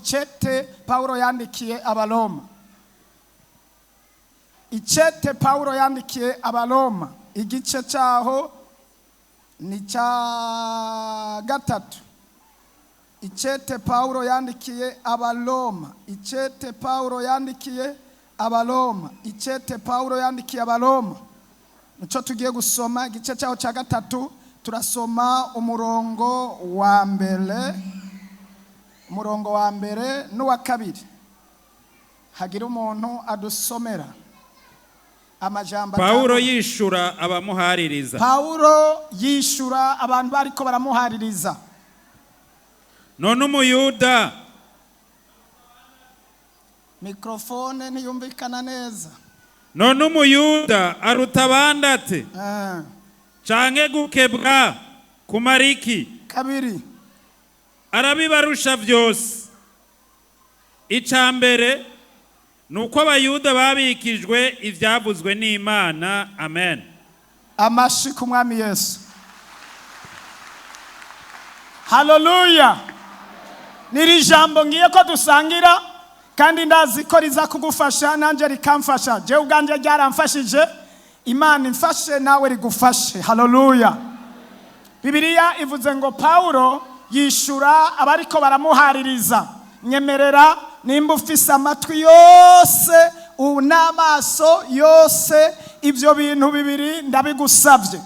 Icete Pawulo yandikiye Abaroma, icete Pawulo yandikiye Abaroma, igice cyaho ni cya gatatu. Icete Pawulo yandikiye Abaroma, icete Pawulo yandikiye Abaroma, icete Pawulo yandikiye Abaroma, nicyo tugiye gusoma. Igice cyaho cya gatatu, turasoma umurongo wa mbere, umurongo wa mbere n'uwa kabiri. Hagira umuntu adusomera amajambo Pawulo atanu. yishura abamuhaririza. Pawulo yishura abantu bariko baramuhaririza. None Umuyuda Mikrofone ntiyumvikana neza. None Umuyuda aruta abandi ate? Canke gukebwa kumara iki? Kabiri. Arabibarusha byose. Ica mbere ni uko Abayuda babikijwe ivyavuzwe n'Imana. Amen. Amashi ku Mwami Yesu! Haleluya! Niri jambo ngiye ko dusangira, kandi ndazi ko riza kugufasha, nanjye rikamfasha. Jewe ubwanjye ryaramfashije. Imana imfashe, nawe rigufashe. Haleluya! Bibiliya ivuze ngo Pawulo yishura abariko baramuhaririza. Nyemerera, nimba ufise amatwi yose ubu n'amaso yose, ibyo bintu bibiri ndabigusabye.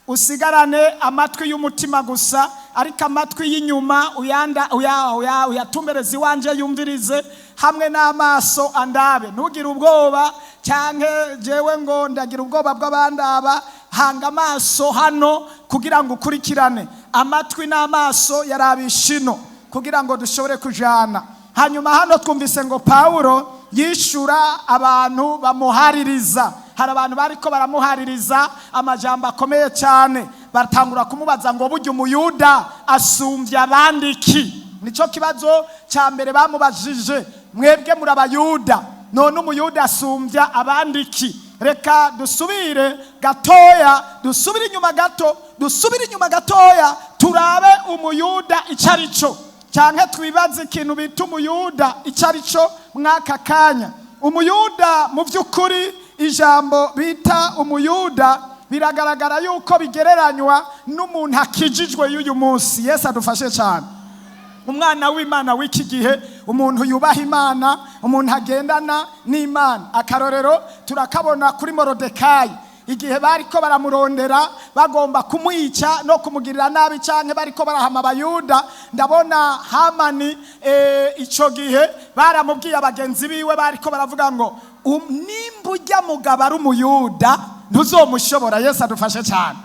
Usigarane amatwi y'umutima gusa, ariko amatwi y'inyuma uyanda uyatumbereze iwanje yumvirize, hamwe n'amaso andabe. Ntugire ubwoba cyangwa jewe ngo ndagira ubwoba bw'abandaba. Hanga amaso hano kugira ngo ukurikirane. Amatwi n'amaso yarabisha ino kugira ngo dushobore kujana. Hanyuma hano twumvise ngo Pawulo yishura abantu bamuhaririza. Hari abantu bariko baramuhaririza amajambo akomeye cyane, batangura kumubaza ngo: "Burya Umuyuda asumbye abandi iki?" Nicyo kibazo cya mbere bamubajije. "Mwebwe muri Abayuda, none Umuyuda asumbya abandi iki?" Reka dusubire gatoya, dusubire inyuma gato, dusubire inyuma gatoya, turabe Umuyuda icyo ari cyo, cyangwa twibaze ikintu bita Umuyuda icyo ari cyo mw'aka kanya. Umuyuda mu by'ukuri, ijambo bita Umuyuda biragaragara yuko bigereranywa n'umuntu akijijwe y'uyu munsi. Yesu adufashe cyane. Umwana w'Imana w'iki gihe, umuntu yubaha Imana, umuntu agendana n'Imana. Akarorero turakabona kuri Morodekayi, igihe bariko baramurondera, bagomba kumwica no kumugirira nabi, cyangwa bariko barahama Abayuda. Ndabona Hamani ico gihe baramubwiye, abagenzi biwe bariko baravuga ngo: "Nimba ujya mugabo ari Umuyuda, ntuzomushobora." Yesu adufashe cyane.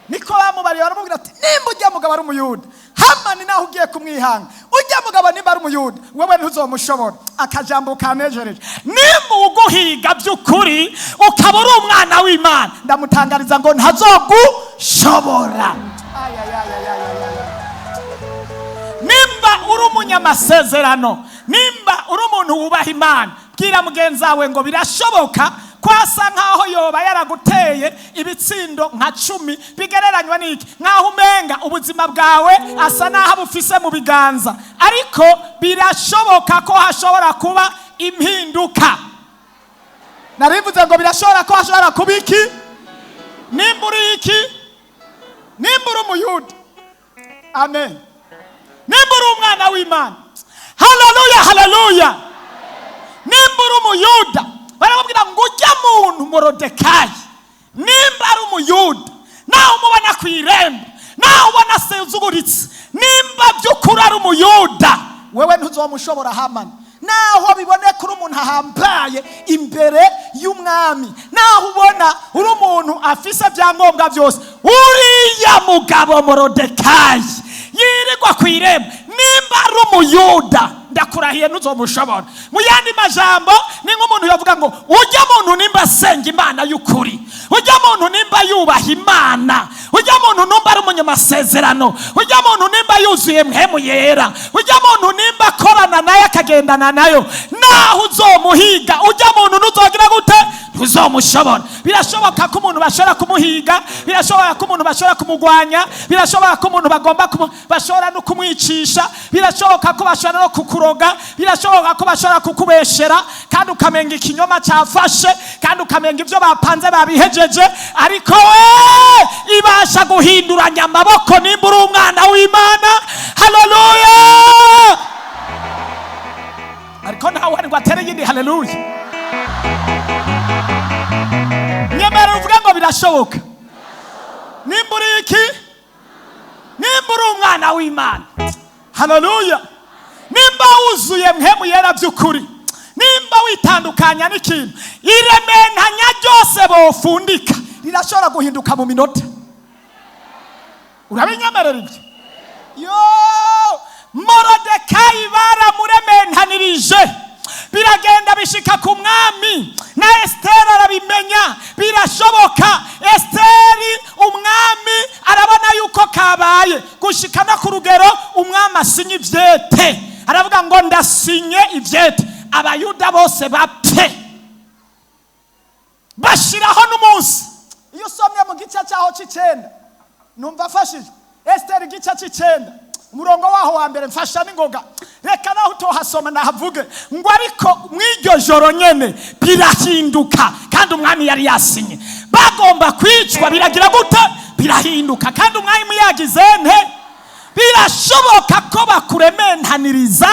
Niko bamubariye, baramubwira ati: "Nimba ujya mugabo ari Umuyuda, Hamani, naho ugiye kumwihanga, ujya mugabo nimba ari Umuyuda, wewe ntuzomushobora." Akajambo kanejereje: nimba uguhiga by'ukuri ukaba uri umwana w'Imana, ndamutangariza ngo ntazogushobora. Ay, ay, ay, ay, ay, ay, ay. Nimba uri umunyamasezerano, nimba uri umuntu wubaha Imana, bwira mugenzi wawe ngo birashoboka ko asa nkaho yoba yaraguteye ibitsindo nka 10. Bigereranywa n'iki? Nkaho umenga ubuzima bwawe asa n'aho abufise mu biganza, ariko birashoboka ko hashobora kuba impinduka. Narivuze ngo birashobora ko hashobora kuba iki? Nimba uri iki? Nimba uri Umuyuda, amen, nimba uri umwana w'Imana, haleluya, haleluya. Nimba uri Umuyuda, baramubwira ngo ujya muntu Morodekayi nimba ari Umuyuda, nawe umubona ku irembo, nawe ubona asezuguritse, nimba by'ukuri ari Umuyuda, wewe ntuzomushobora. Hamani, naho biboneka uri umuntu ahambaye imbere y'umwami, naho ubona uri umuntu afise ibyangombwa byose, uriya mugabo Morodekayi yirirwa ku irembo, nimba ari Umuyuda, ndakurahiye ntuzomushobora. Mu yandi majambo, ni nk'umuntu yavuga ngo ujya muntu nimba asenga Imana y'ukuri, ujya muntu nimba yubaha Imana, ujya muntu nimba ari umunyamasezerano, ujya muntu nimba yuzuye Mpwemu Yera, ujya muntu nimba akorana nayo akagendana nayo, naho uzomuhiga ujya muntu, ntuzogira gute? Ntuzomushobora. Birashoboka ko umuntu bashobora kumuhiga, birashoboka ko umuntu bashobora kumugwanya, birashoboka ko umuntu bagomba bashobora no kumwicisha, birashoboka ko bashobora no kukuroga. n'ingoga. Birashoboka ko bashobora kukubeshera kandi ukamenga ikinyoma cyafashe, kandi ukamenga ibyo bapanze babihejeje, ariko we ibasha guhinduranya amaboko nimba uri umwana w'Imana. Haleluya! Ariko ntawe ngo atere yindi haleluya. Nyamara uvuga ngo birashoboka nimba uri iki? Nimba uri umwana w'Imana. Haleluya! Nimba wuzuye mpemu yera by'ukuri, nimba witandukanya n'ikintu, irementanya ryose bofundika rirashobora guhinduka mu minota. Urabinyemerera ibyo? Yo, Morodekayi baramurementanirije, biragenda bishika ku mwami, na Esiteri arabimenya. Birashoboka Esiteri umwami arabona yuko kabaye, gushika no ku rugero umwami asinya ivyete, aravuga ngo ndasinye ivyete, Abayuda bose bapfe. Bashiraho n'umunsi. Iyo usomye mu gice cyaho c'icenda, numva afashijwe. Esiteri igice c'icenda, umurongo waho wa mbere, mfasha n'ingoga, reka naho utohasoma nahavuge ngo ariko mw'iryo joro nyene birahinduka, kandi umwami yari yasinye bagomba kwicwa, biragira gute? Birahinduka, kandi umwami yagize nte? Birashoboka ko bakurementaniriza,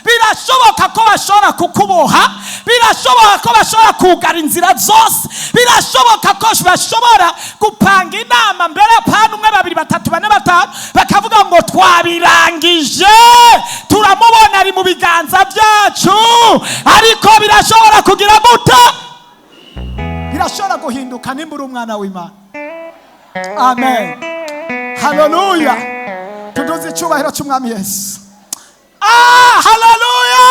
birashoboka ko bashobora kukuboha, birashoboka ko bashobora kugara inzira zose, birashoboka ko bashobora gupanga inama mbere apana umwe, babiri, batatu, bane, batanu, bakavuga ngo twabirangije, turamubona ari mu biganza byacu, ariko birashobora kugira gute? Birashobora guhinduka nimba uri umwana w'Imana. Amen, haleluya! Tuduze icyubahiro cy'umwami Yesu. Ah, haleluya!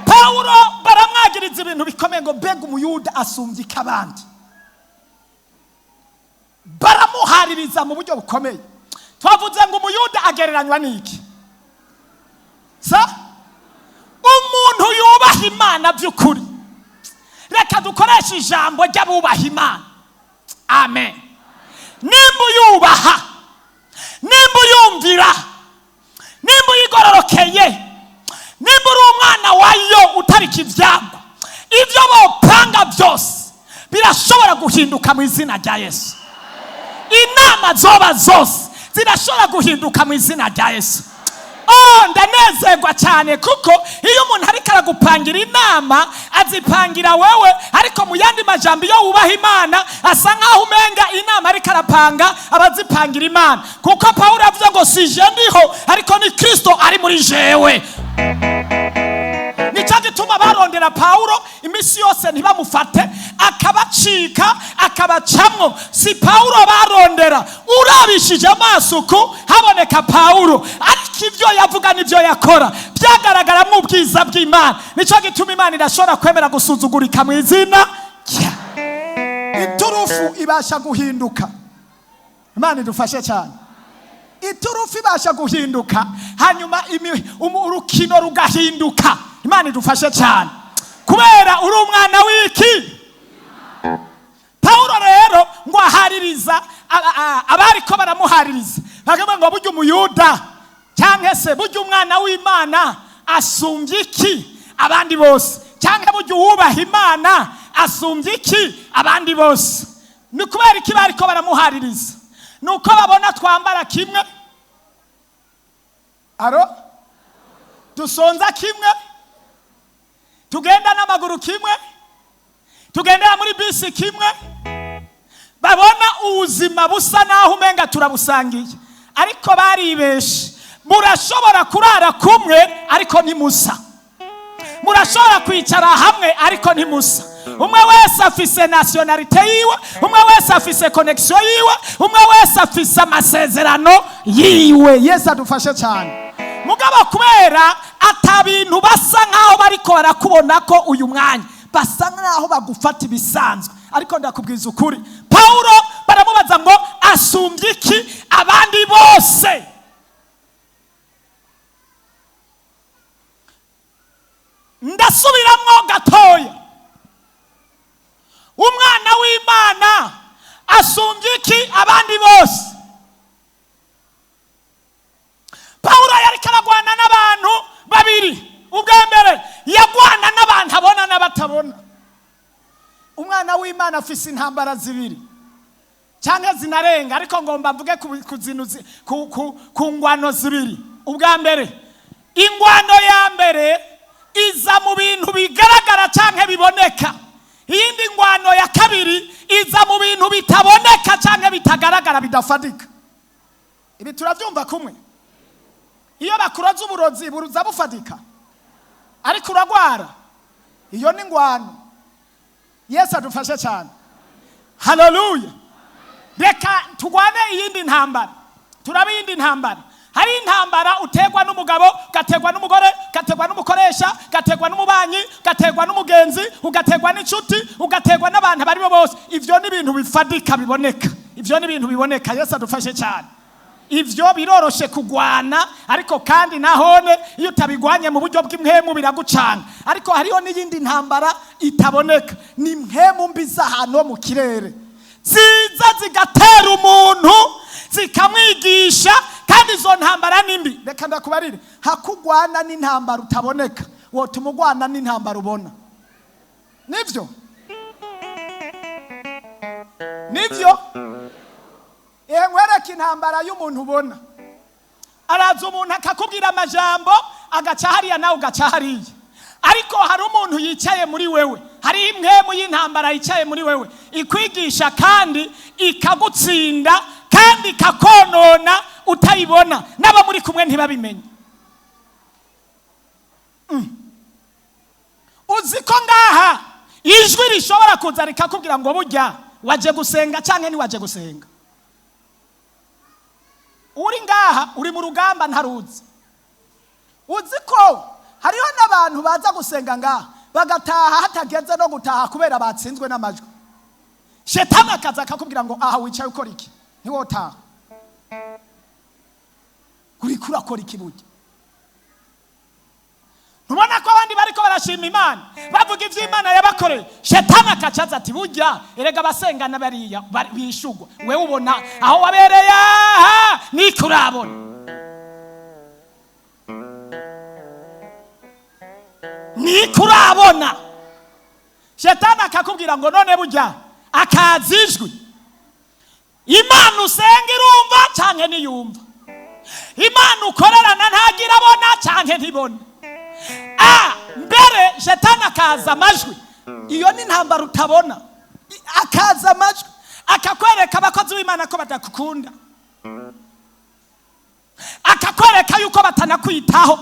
Pawulo baramwagiriza ibintu bikomeye ngo mbega umuyuda asumbye abandi, baramuhaririza mu buryo bukomeye. Twavuze ngo umuyuda agereranywa n'iki? Sa umuntu yubaha Imana by'ukuri. Reka dukoreshe ijambo ry'abubaha Imana. Amen. Nimba uyubaha, nimba uyumvira, nimba uyigororokeye, nimba uri umwana wayo utarika ibyago, ibyo bopanga byose birashobora guhinduka mu izina rya Yesu. Inama zoba zose zirashobora guhinduka mu izina rya Yesu. Oh, ndanezerwa cyane kuko iyo umuntu ariko aragupangira inama, azipangira wewe, ariko mu yandi majambo, iyo wubaha Imana, asa nkaho umenga inama ariko arapanga abazipangira Imana, kuko Pawulo yavuze ngo si je ndiho, ariko ni Kristo ari muri jewe. Nicyo gituma barondera Pawulo iminsi yose ntibamufate, akabacika akabacamwo. Si Pawulo barondera, urabishije amaso uku haboneka Pawulo, ariko ibyo yavuga n'ibyo yakora byagaragaramo ubwiza bw'Imana. Nicyo gituma Imana idashobora kwemera gusuzugurika mu izina rya iturufu ibasha guhinduka. Imana idufashe cyane. Iturufu ibasha guhinduka, hanyuma urukino rugahinduka. Imana idufashe cyane kubera uri umwana w'iki? Pawulo rero ngo ahaririza abariko baramuhaririza, bakavuga ngo burya umuyuda cyangwa se burya umwana w'Imana asumbye iki abandi bose, cyangwa burya uwubaha Imana asumbye iki abandi bose? Ni kubera iki bariko baramuhaririza? Ni uko babona twambara kimwe, aro dusonza kimwe, tugenda n'amaguru kimwe, tugendera muri bisi kimwe, babona ubuzima busa naho umenga turabusangiye, ariko baribeshe. Murashobora kurara kumwe ariko ntimusa, murashobora kwicara hamwe ariko ntimusa. Umwe wese afise nationalité yiwe, umwe wese afise connexion yiwe, umwe wese afise amasezerano yiwe. Yesu adufashe cyane. Mugabo kubera ata bintu basa nkaho bariko barakubona ko uyu mwanya basa nkaho bagufata ibisanzwe, ariko ndakubwiza ukuri, Pawulo baramubaza ngo asumbye iki abandi bose? Ndasubiramwo gatoya, umwana w'Imana asumbye iki abandi bose? Pawulo yariko aragwana n'abantu. w'Imana afise intambara zibiri cyangwa zinarenga, ariko ngomba mvuge ku zintu ku ngwano zibiri. Ubwa mbere, ingwano ya mbere iza mu bintu bigaragara cyangwa biboneka. Iyindi ngwano ya kabiri iza mu bintu bitaboneka cyangwa bitagaragara, bidafatika. Ibi turabyumva kumwe? Iyo bakuroza uburozi, buruza bufatika, ariko uragwara. Iyo ni ngwano. Yesu adufashe cyane. Haleluya! Reka turwane iyindi ntambara, turabe iyindi ntambara. Hari intambara utegwa n'umugabo, ugategwa n'umugore, ugategwa n'umukoresha, ugategwa n'umubanyi, ugategwa n'umugenzi, ugategwa n'inshuti, ugategwa n'abantu abari bo bose. Ivyo ni ibintu bifatika, biboneka. Ivyo ni ibintu biboneka. Yesu adufashe cyane. Ivyo biroroshe kugwana, ariko kandi nahone iyo utabigwanye mu buryo bw'impwemu biragucana. Ariko hariho n'iyindi ntambara itaboneka, ni impwemu mbi z'ahantu ho mu kirere, ziza zigatera umuntu, zikamwigisha, kandi izo ntambara ni mbi. Reka ndakubarire, hakugwana n'intambara utaboneka, wotuma ugwana n'intambara ubona. Nivyo, nivyo. Nkwereke intambara y'umuntu ubona. Araza umuntu akakubwira amajambo, agaca hariya, nawe ugaca hariya. Ariko hari umuntu yicaye muri wewe, hari impwemu y'intambara yicaye muri wewe, ikwigisha kandi ikagutsinda kandi ikakonona utayibona, n'abo muri kumwe ntibabimenye. Uzi ko ngaha ijwi rishobora kuza rikakubwira ngo burya waje gusenga cyangwa ntiwaje gusenga? Uri ngaha uri mu rugamba ntaruzi. Uzi ko hariho n'abantu baza gusenga ngaha bagataha hatageze no gutaha kubera batsinzwe n'amajwi? Shetani akaza akakubwira ngo aha wicaye ukora iki? Ntiwotaha, uriko urakora iki burya? Ntubona ko abandi bariko barashima Imana, bavuga ivy'Imana yabakoreye? Shetani akacaza ati burya erega abasengana bariya bishugwa, wewe ubona aho wabereye aha niko urabona. Niko urabona. Shetani akakubwira ngo none burya akaza ijwi, Imana usenga irumva canke ntiyumva? Imana ukorerana ntagira abona canke ntibona? Mbere shetani akaza amajwi. Iyo ni intambara utabona. Akaza amajwi akakwereka abakozi b'Imana ko badakukunda, akakwereka yuko batanakwitaho,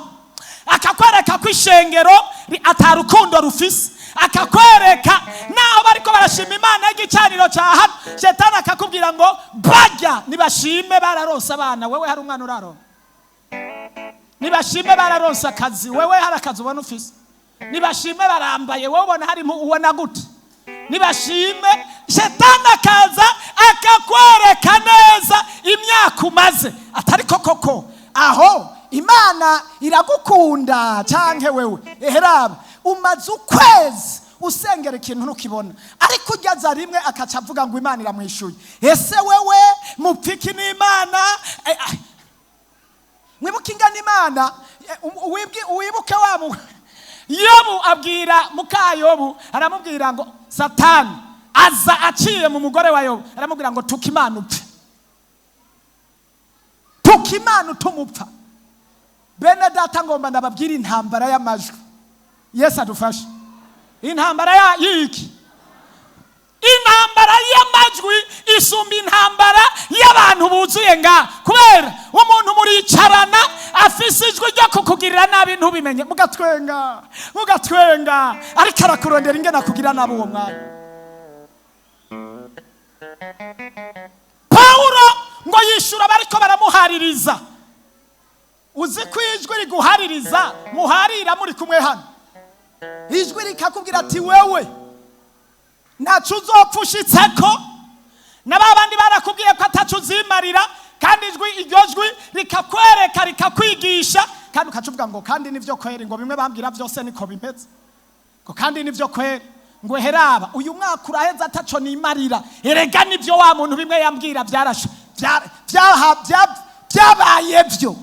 akakwereka ko ishengero ata rukundo rufise, akakwereka naho bariko barashima Imana y'igicaniro cya hano. Shetani akakubwira ngo bajya nibashime bararonse abana, wewe hari umwana uraronka? Nibashime bararonse akazi, wewe hari akazi ubona ufise? Nibashime barambaye, wewe ubona harimo ubona gute? Nibashime. Shetani akaza akakwereka neza imyaka umaze atari ko koko aho Imana iragukunda canke wewe. Eheraba umaze ukwezi usengera ikintu ntukibona, ariko ujyaza rimwe akaca avuga ngo Imana iramwishuye. Ese wewe mupfiki n'Imana? Mwibuke ingana Imana, wibuke wa Yobu abwira muka Yobu, aramubwira ngo Satani aza aciye mu mugore wa Yobu, aramubwira ngo tuka Imana upfe, tuka Imana utumupfa. Bene data, ngomba ndababwira intambara y'amajwi. Yesu adufashe. Intambara ya yiki, intambara y'amajwi isumba intambara y'abantu buzuye nga, kubera umuntu muricarana afise ijwi ryo kukugirira nabi ntubimenye, mugatwenga mugatwenga, ariko arakurondera ingene akugira nabi uwo mwanya. Pawulo ngo yishura bariko baramuhaririza. Uzi ko ijwi riguhaririza, muharira muri kumwe hano, ijwi rikakubwira ati wewe ntaco uzopfa ushitseko, na ba bandi barakubwiye ko ataco uzimarira, kandi iryo jwi rikakwereka, rikakwigisha, kandi ukaca uvuga ngo kandi nivyo kweri, ngo bimwe bambwira vyose niko bimeze, ngo kandi nivyo kweri, ngo heraba uyu mwaka uraheze ataco nimarira, erega nivyo wa muntu bimwe yambwira byabaye vyo.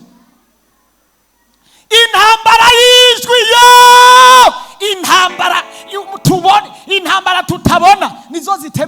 Intambara y'ijwi yo, intambara tubona, intambara tutabona nizo zitera.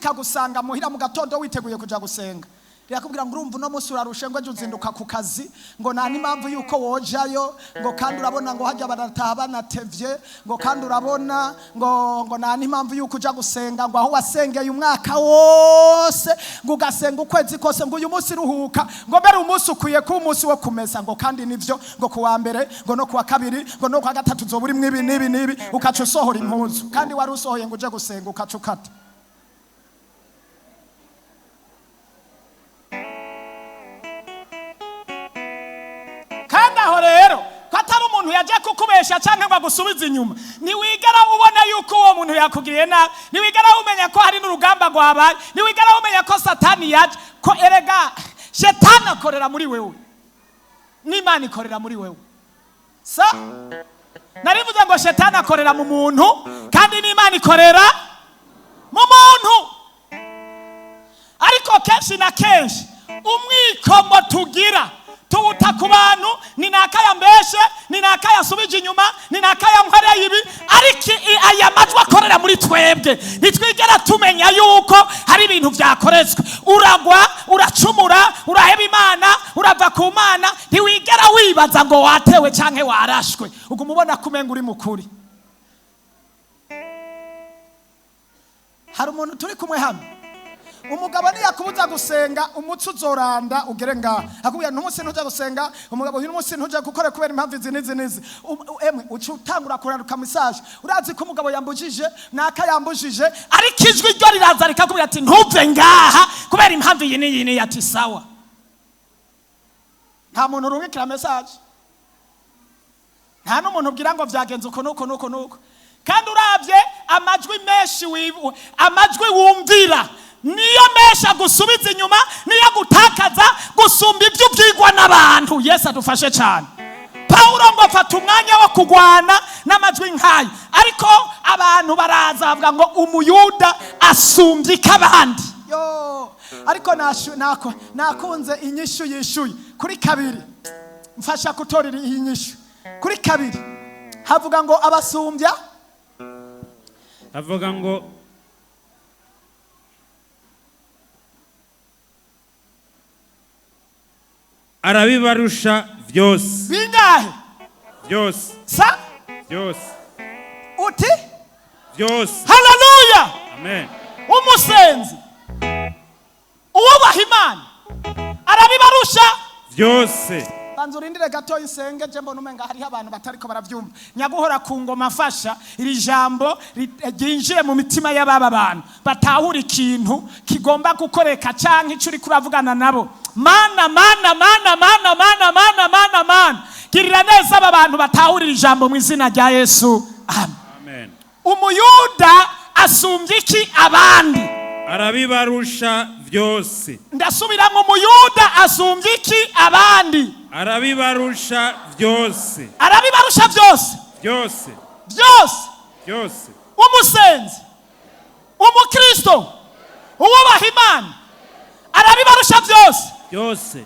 Rikagusanga muhira mu gatondo witeguye kuja gusenga, rirakubwira ngo urumva uno munsi urarushe, ngo ejo uzinduka ku kazi, ngo nta n'impamvu yuko wojayo, ngo kandi urabona ngo hajya barataha banatevye, ngo kandi urabona ngo nta n'impamvu yuko uja gusenga, ngo aho wasengeye umwaka wose, ngo ugasenga ukwezi kose, ngo uyu munsi ruhuka, ngo mbere umunsi ukwiye kuba umunsi wo kumesa, ngo kandi nivyo, ngo kuwa mbere, ngo no kuwa kabiri, ngo no kuwa gatatu uzoba urimwo ibi n'ibi n'ibi. Ukaca usohora impuzu kandi wari usohoye ngo uje gusenga, ukaca ukata. Kandi aho rero ko atari umuntu yaje kukubesha cyangwa ngo agusubize inyuma, ntiwigera ubona yuko uwo muntu yakugiriye nabi, ntiwigera umenya ko hari n'urugamba rwabaye, ntiwigera umenya ko Satani yaje. Ko erega Shetani akorera muri wewe n'Imana ikorera muri wewe. Sa narivuze ngo Shetani akorera mu muntu kandi n'Imana ikorera mu muntu. Ariko kenshi na kenshi umwikomo tugira tuwuta ku bantu: ni nakayambeshe, ni nakayasubije inyuma, ni nakayankoreye ibi. Ariko aya majwi akorera muri twebwe, ntitwigera tumenya yuko hari ibintu byakoretswe. Uragwa, uracumura, uraheba Imana, urava ku Mana, ntiwigera wibaza ngo watewe canke warashwe. Uguma ubona ko umenga uri mukuri. Hari umuntu turi kumwe hano? Umugabo niyakubuza gusenga, umutsi uzoranda ugere ngaha, akubwira ntumunsi ntuja gusenga. Umugabo uyu munsi ntuja gukora kubera impamvu izi n'izi n'izi. Emwe uca utangura kuraruka message: urazi ko umugabo yambujije, naka yambujije. Ariko ijwi ryo riraza rikakubwira ati ntuve ngaha kubera impamvu iyi n'iyi n'iyi. Ati sawa. Nta muntu urungikira message, nta n'umuntu ubwira ngo vyagenze uko nuko nuko nuko. Kandi uravye amajwi menshi amajwi wumvira niyo menshi agusubiza inyuma, niyo agutakaza gusumba ibyo ubyigwa n'abantu. Yesu adufashe cyane. Pawulo ngo afata umwanya wo kugwana n'amajwi nk'ayo. Ariko abantu baraza bavuga ngo Umuyuda asumbye abandi. Yo, ariko nakunze inyishu yishuye kuri kabiri. Mfasha gutorera iyi nyishu kuri kabiri. Havuga ngo abasumbya Avuga ngo arabibarusha byose. Bingahe? Byose. Sa? Byose. Uti? Byose. Haleluya! Amen. Umusenzi uwubaha Imana arabibarusha Byose. Banza urindire gato insenge je mbona umenga hariho abantu batariko baravyumva. Nyaguhora ku ngoma, afasha iri jambo ryinjire mu mitima y'ababa bantu, batahura ikintu kigomba gukoreka canke ico uriko uravugana nabo. Mana, Mana, Mana, Mana, Mana, Mana, Mana, Mana, girira neza aba bantu batahura iri jambo mu izina rya Yesu, amen. Amen. Umuyuda asumbye iki abandi? Arabibarusha byose. Ndasubiramo: Umuyuda asumbye iki abandi? Arabibarusha byose. Arabibarusha byose. Byose. Byose. Byose. Umusenzi, Umukristo uwubaha Imana arabibarusha byose. Byose.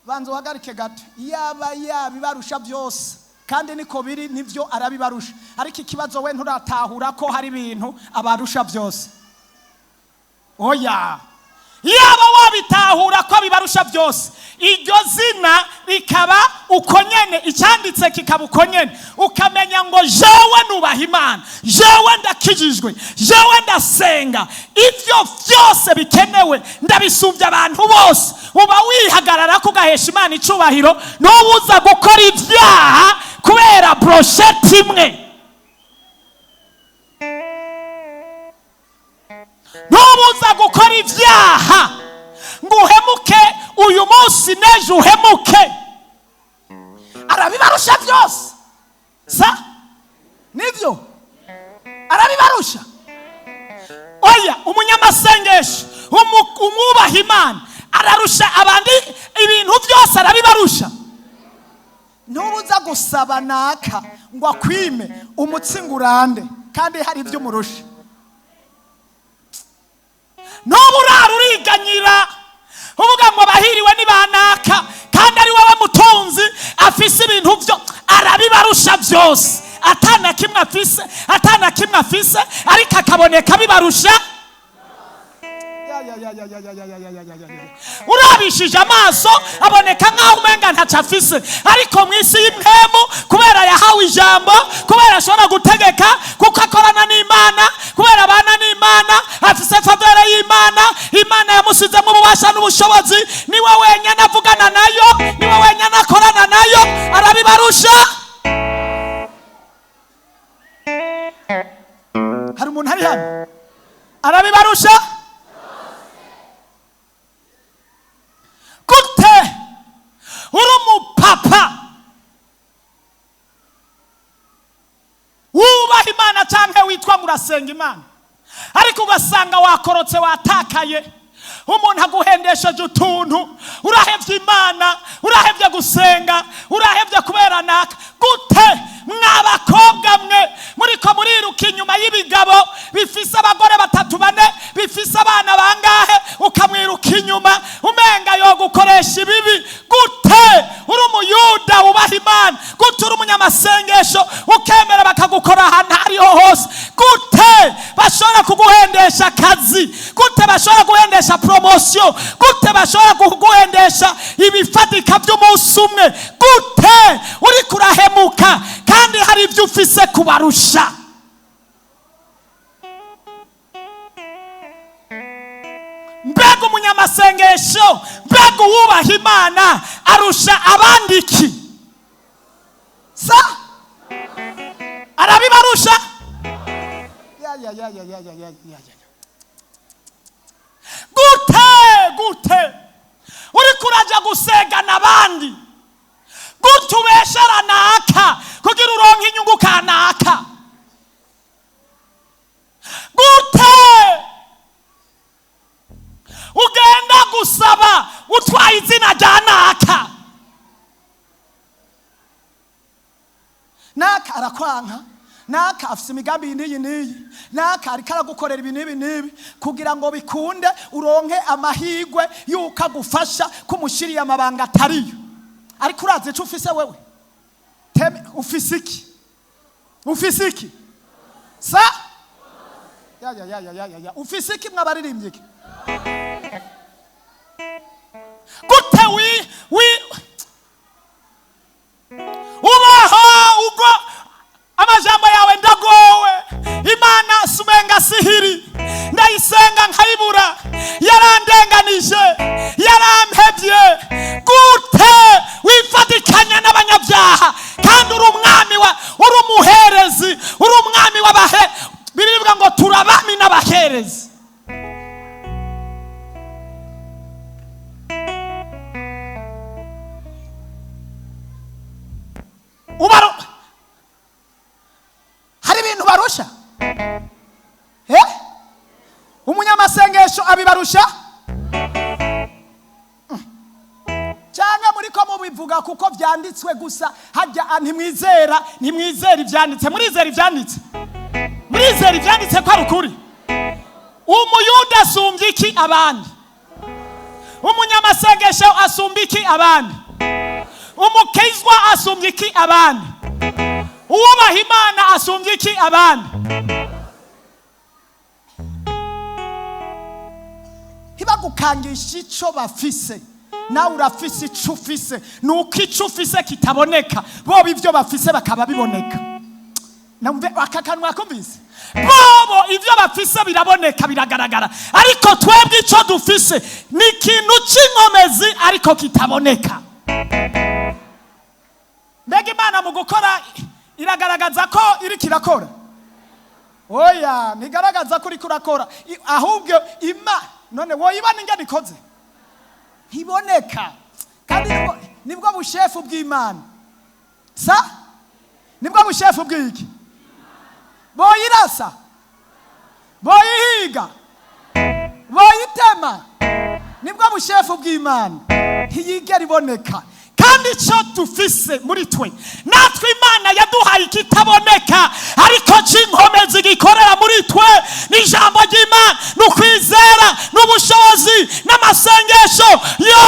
Banza uhagarike gato. Yaba yabibarusha byose, kandi niko biri, nibyo, arabibarusha. Ariko ikibazo, we nturatahura ko hari ibintu abarusha byose. Oya, yaba wabitahura ko abibarusha byose, iryo zina rikaba uko nyene, icyanditse kikaba uko nyene, ukamenya ngo jewe nubaha Imana, jewe ndakijijwe, jewe ndasenga, ibyo byose bikenewe ndabisumbya abantu bose, uba wihagarara ko ugahesha Imana icubahiro. N'ubuza gukora ibyaha kubera brochette imwe, ntubuza gukora ibyaha ngo uhemuke uyu munsi n'ejo uhemuke. Arabibarusha byose. Sa nibyo, arabibarusha. Oya, umunyamasengesho umwubaha Imana ararusha abandi ibintu byose, arabibarusha. Ntubuza gusaba naka ngo akwime umutsi ngo urande kandi hari ibyo umurusha. N'ubu urara uriganyira uvuga ngo bahiriwe ni banaka kandi ari wowe mutunzi afise ibintu byo. Arabibarusha byose, atana kimwe afise, atana kimwe afise, ariko akaboneka abibarusha. ya ya ya ya ya ya ya ya ya ya ya. Urabishije amaso aboneka nk'aho umenga ntacyo afise, ariko mu isi y'impemu, kubera yahawe ijambo, kubera ashobora gutegeka, kuko akorana n'Imana, kubera abana n'Imana, afise faveur y'Imana. Imana yamusizemo ububasha n'ubushobozi. Niwe wenyine avugana nayo, niwe wenyine akorana nayo. Arabibarusha. Hari umuntu ari hano? Arabibarusha gute? Uri umupapa wubaha Imana cyangwa witwa ngo urasenga Imana, ariko ugasanga wakorotse, watakaye, umuntu aguhendesheje utuntu, urahevye Imana, urahevye gusenga, urahevye kubera naka. Gute mw'abakobwa mwe muriko muriruka inyuma y'ibigabo bifise abagore batatu, bane, bifise abana bangahe, ukamwiruka inyuma umenga yo gukoresha ibibi? Gute uri umuyuda wubaha Imana, gute uri umunyamasengesho, ukemera bakagukora ahantu aho ariho hose? Gute bashobora kuguhendesha akazi? Gute bashobora guhendesha promotion? Gute bashobora kuguhendesha ibifatika by'umunsi umwe? Gute uri kurahemuka kandi hari ibyo ufise kubarusha? Mbega umunyamasengesho, mbega uwubaha Imana arusha abandi iki? Sa arabibarusha. Ya ya ya ya ya ya ya ya ya. Gute, gute uri kuraja gusegana abandi? Gute ubeshera naka kugira uronke inyungu kanaka? Gute ugenda gusaba utwaye izina rya naka? Naka arakwanka, naka afise imigambi iyi n'iyi n'iyi, naka ariko aragukorera ibi n'ibi n'ibi kugira ngo bikunde uronke amahirwe y'uko agufasha, kumushyiriye amabanga atariyo. Ariko urazi icyo ufise wewe? Teme, ufise iki? Ufise iki? Sa ya ya ya ya ya ya ya. Ufise iki mwabaririmbyi iki? Gute wi ubaho ubwo amajambo yawe ndagowe, Imana sumenga sihiri, ndayisenga nkayibura, yarandenganije, yarampevye. Gute wifatikanya n'abanyabyaha kandi uri umwami wa, uri umuherezi, uri umwami w'abahe? Birivuga ngo turabami n'abaherezi. Ubaro hari ibintu barusha? Umunyamasengesho abibarusha? Cyangwa muri ko mubivuga kuko byanditswe gusa? Hajya ntimwizera, ntimwizera ibyanditse. Murizera ibyanditse? Murizera ibyanditse ko ari ukuri? Umuyuda asumbye iki abandi? Umunyamasengesho asumba iki abandi? Umukizwa asumbye iki abandi? Uwubaha Imana asumbye iki abandi? Ntibagukangisha ico bafise, nawe urafise ico ufise. Nuko ico ufise kitaboneka, bobo ivyo bafise bakaba biboneka. Namve aka kanwa kumvise, bobo ivyo bafise biraboneka, biragaragara, ariko twebwe ico dufise ni ikintu c'inkomezi ariko kitaboneka. Mbega Imana mu gukora iragaragaza ko iriko irakora? Oya, ntigaragaza ko uriko urakora. Ahubwo ima none woyibona ingene ikoze? Ntiboneka. Kandi nibwo bushefu bw'Imana. Sa nibwo bushefu bw'iki? Boyirasa, boyihiga, boyitema. Nibwo bushefu bw'Imana, ntiyigera iboneka. Kandi icyo dufise muri twe, natwe Imana yaduhaye ikitaboneka ariko c'inkomezi gikorera muri twe, ni ijambo ry'Imana, ni ukwizera, n'ubushobozi, n'amasengesho. Yo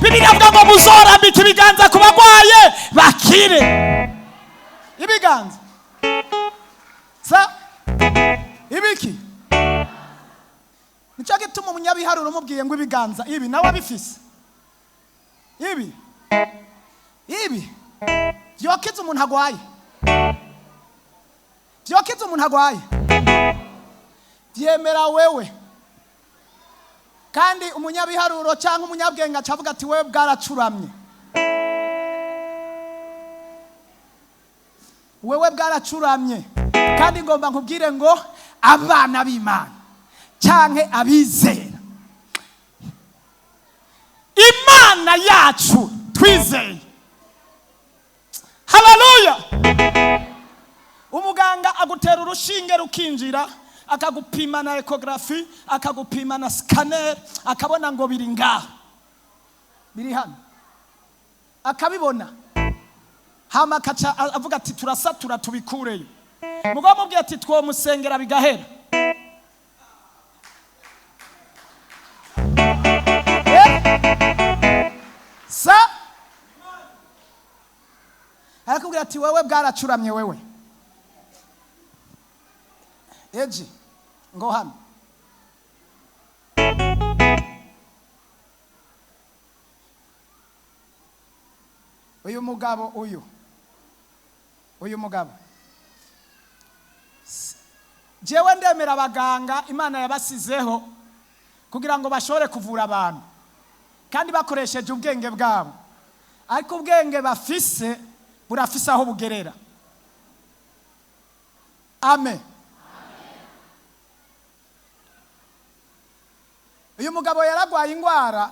Bibiliya avuga ngo muzorambika ibiganza ku bagwaye bakire. Ibiganza sa ibiki? Nicyo. Nicyo gituma umunyabiharuro umubwiye ngo ibiganza ibi nawe abifise, ibi ibi vyokiza umuntu agwaye, vyokiza umuntu agwaye, vyemera wewe. Kandi umunyabiharuro cyangwa umunyabwenge acavuga ati wewe bwaracuramye, wewe bwaracuramye. Kandi ngomba nkubwire ngo abana b'Imana canke abizera Imana yacu twizeye, haleluya. Umuganga agutera urushinge rukinjira, akagupima na échographie, akagupima na scanner, akabona ngo biri ngaha, biri hano, akabibona, hama akaca avuga ati turasatura tubikureyo. Mugabo mubwiye ati twomusengera bigahera. Eh? Sa arakubwira ati wewe bwaracuramye, wewe eji ngo hano. Uyu mugabo, uyu mugabo, jewe ndemera abaganga Imana yabasizeho kugira ngo bashobore kuvura abantu kandi bakoresheje ubwenge bwabo, ariko ubwenge bafise burafise aho bugerera. Amen. Uyu mugabo yaragwaye ingwara,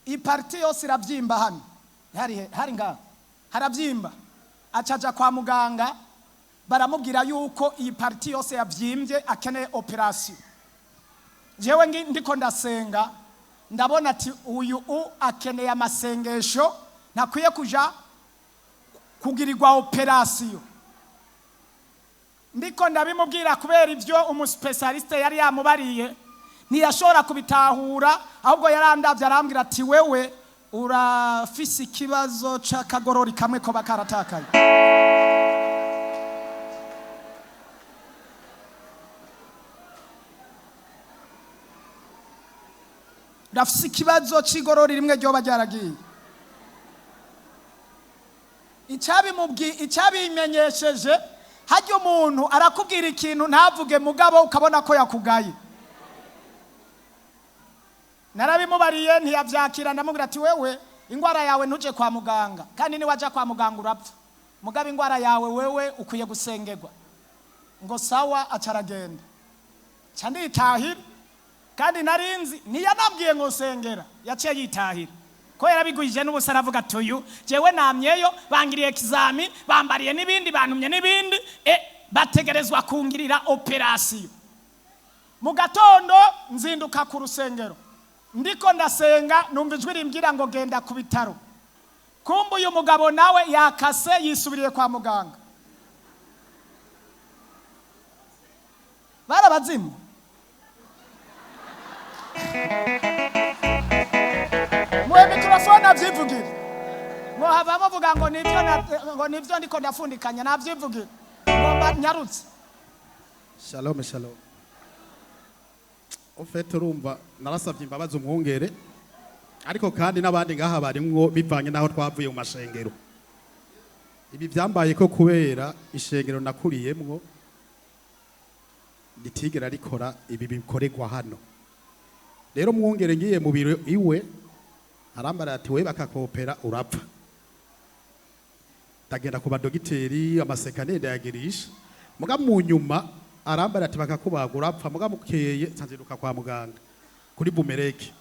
iyi partie yose irabyimba hano, hari ngaha harabyimba. Acaja kwa muganga, baramubwira yuko iyi partie yose yabyimbye, akeneye opération. Jewe ndiko ndasenga, ndabona ati uyu akeneye amasengesho, ntakwiye kuja kugirirwa opération. Ndiko ndabimubwira, kubera ibyo umu spécialiste yari yamubariye ntiyashobora kubitahura, ahubwo yarandavye arambwira ati wewe urafise ikibazo c'akagorori kamwe koba karatakaye. Urafise ikibazo c'igorori rimwe ryoba ryaragiye. Icyabimenyesheje, hajya umuntu arakubwira ikintu ntavuge, mugabo ukabona ko yakugaye. Narabimubariye ntiyabyakira. Ndamubwira ati wewe indwara yawe ntuje kwa muganga, kandi niwajya kwa muganga urapfa, mugabo indwara yawe wewe ukwiye gusengerwa. Ngo sawa, aca aragenda, nca nditahira. Kandi narinzi ntiyanabwiye ngo sengera, yaciye yitahira ko yarabigwije n'ubusa. Aravuga ati uyu jewe namyeyo, bangiriye kizami, bambariye n'ibindi, bantumye n'ibindi, bategerezwa kungirira opération. Mu gatondo nzinduka ku rusengero, ndiko ndasenga numva ijwi rimbwira ngo genda ku bitaro. Kumbe uyu mugabo nawe yakase yisubiriye kwa muganga. Barabazimu. Muhe microphone avyivugire. Muhava muvuga ngo nivyo ngo nivyo ndiko ndafundikanya. Navyivugire, ngomba nyarutse. Shalom, shalom. En fait, urumva narasavye imbabazi umwungere, ariko kandi n'abandi ngaha barimwo, bivanye n'aho twavuye mu mashengero. Ibi byambaye ko kubera ishengero nakuriyemwo ritigera rikora ibi bikorerwa hano. Rero mwungere ngiye mu biro iwe, arambara ati we bakakopera urapfa. Ndagenda ku badogiteri, amasekane ndayagirisha, muga mu nyuma arambara ati bakakubaga urapfa. Muga mukeye nsanziruka kwa muganga kuri bumereke.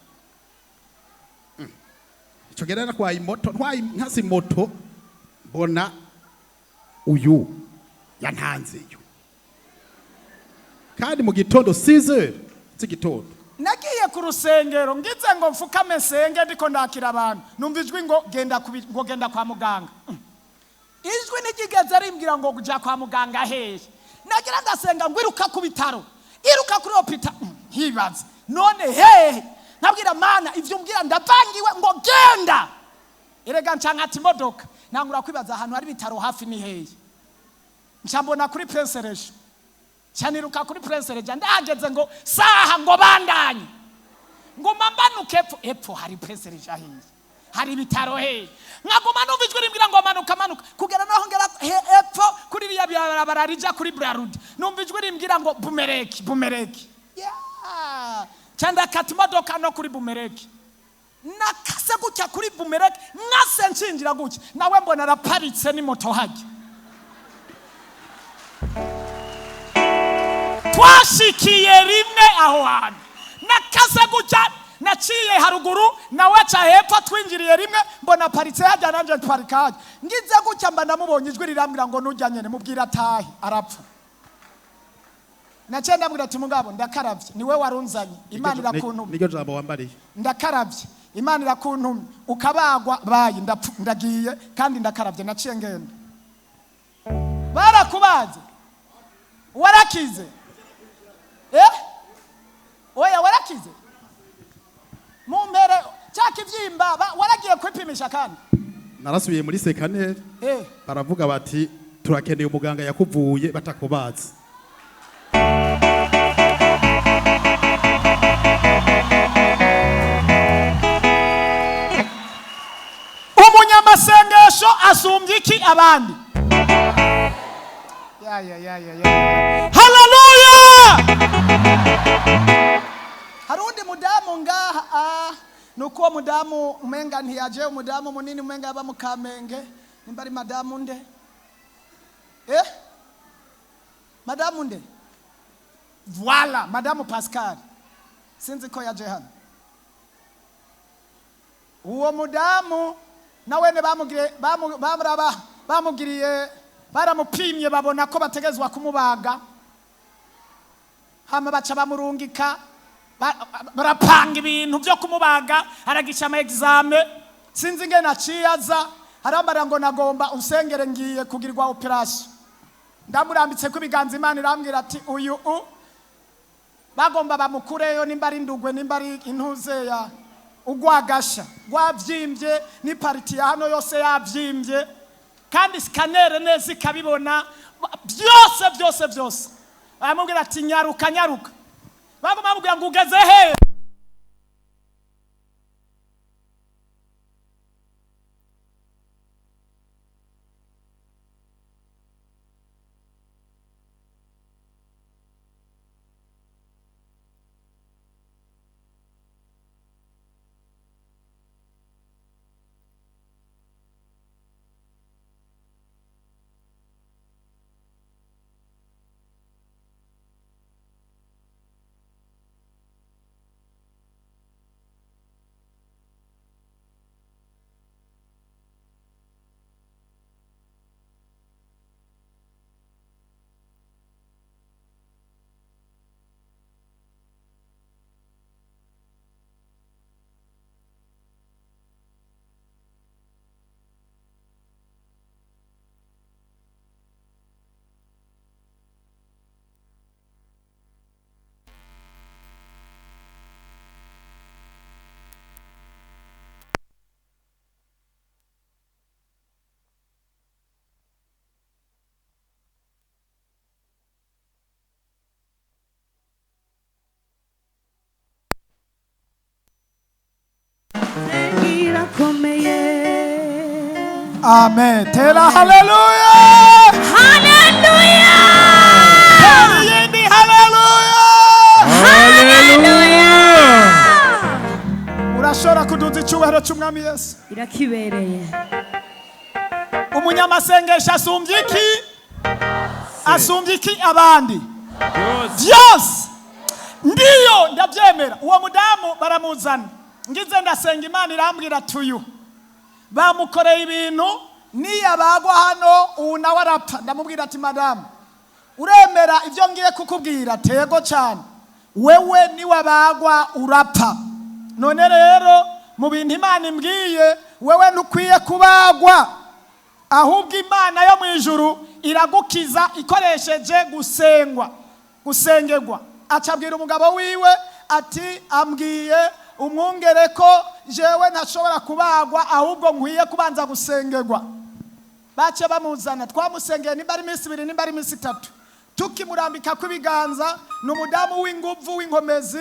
Ico gihe natwaye imoto, ntwaye nkasi moto, mbona uyu yantanzeyo, kandi mu gitondo 6h z'igitondo. Nagiye ku rusengero, ngize ngo mfukame nsenge, ndiko ndakira abantu, numva ijwi ngo genda ngo genda kwa muganga. Ijwi ntigigeze rimbwira ngo kujya kwa muganga hehe. Nagira ndasenga ngo iruka ku bitaro, iruka kuri hôpital. Nkibaza none hehe? Nkabwira Mana ivyo umbwira ndavangiwe. Ngo genda. Erega nca nkata imodoka, ntangura kwibaza ahantu hari ibitaro hafi ni hehe. Nca mbona kuri Prince Régent. Caniruka kuri Prince Reja, ndahageze ngo saha ngo bandanye, nguma mbanuka epfo epfo, hari Prince Reja hiye, hari ibitaro hehe. Nkaguma numva ijwi rimbwira ngo manuka, manuka, kugera naho ngera epfo kuri ririya barabara rija kuri Brarudi, numva ijwi rimbwira ngo Bumereki, Bumereki. Yeah. Ca ndakata imodoka no kuri Bumereki, nakase gutya kuri Bumereki, nkase nshinjira gutya, nawe mbona araparitse n'imoto hajya. Twashikiye rimwe aho hantu, nakase gutya, naciye haruguru, nawe aca hepfo, twinjiriye rimwe, mbona aparitse hajya, nanje parika hajya, ngize gutya mba ndamubonye. Ijwi rirambwira ngo nujya nyene mubwira atahe arapfa. Naciye ndamubwira ati: "Mugabo ndakaravye, niwe warunzanye, Imana irakuntumye." Niryo jambo wambariye. "Ndakaravye, Imana irakuntumye, ukabagwa bayi ndagiye kandi ndakaravye." Naciye ngenda. Barakubaze, warakize? Eh, oya, warakize mumpere cya kibyimba, waragiye kwipimisha kandi? Narasubiye muri scanner, baravuga bati: "Turakeneye umuganga yakuvuye batakubaze." Umunyamasengesho asumbye iki abandi? Ya, ya, ya, ya, ya. Haleluya! Hari undi mudamu ngaha, nuko uwo mudamu umenga ntiyaje, umudamu munini, umenga yaba mu Kamenge, nimba ari madamu nde, madamu nde? Voila, madamu Pascal, sinzi ko yaje hano. Uwo mudamu nawene bamugiriye bamugiriye, baramupimye, babona ko bategezwa kumubaga, hama baca bamurungika, barapanga ibintu byo kumubaga, aragisha ama examen, sinzi ingene aciye aza arambara ngo: "Nagomba unsengere, ngiye kugirirwa operation." Ndamurambitse ko ibiganza, Imana irambwira ati: "Uyu u bagomba bamukureyo nimba ari ndugwe, nimba ari intuzeya, ugwagasha gwavyimbye, n'i partie ya hano yose yavyimbye, kandi scanner neza ikabibona byose byose byose." Baramubwira ati: "Nyaruka, nyaruka." Bagomba bamubwira ngo: "Ugeze he?" Irakomeye. Amen, tera haleluya. Haleluya. Tera iyindi haleluya. Haleluya. Urashobora kuduza icyubahiro cy'Umwami Yesu. Irakibereye. Umunyamasengesho asumbye iki? Asumbye iki abandi? Byose. Byose. Ndiyo, ndabyemera. Uwo mudamu baramuzana, ngize ndasenga, Imana irambwira tuyu bamukoreye ibintu, niyabagwa hano ubu nawe arapfa. Ndamubwira ati: "Madamu, uremera ibyo ngiye kukubwira?" "Tego cyane." "Wewe niwabagwa urapfa. None rero mu bintu Imana imbwiye, wewe ntukwiye kubagwa, ahubwo Imana yo mu ijuru iragukiza ikoresheje gusengwa, gusengerwa." Acabwira umugabo wiwe ati: "Ambwiye umwungere ko jewe ntashobora kubagwa, ahubwo nkwiye kubanza gusengerwa." Bace bamuzana, twamusengeye nimba ari iminsi 2, nimba ari iminsi 3. Tukimurambika kw'ibiganza, ni umudamu w'inguvu, w'inkomezi.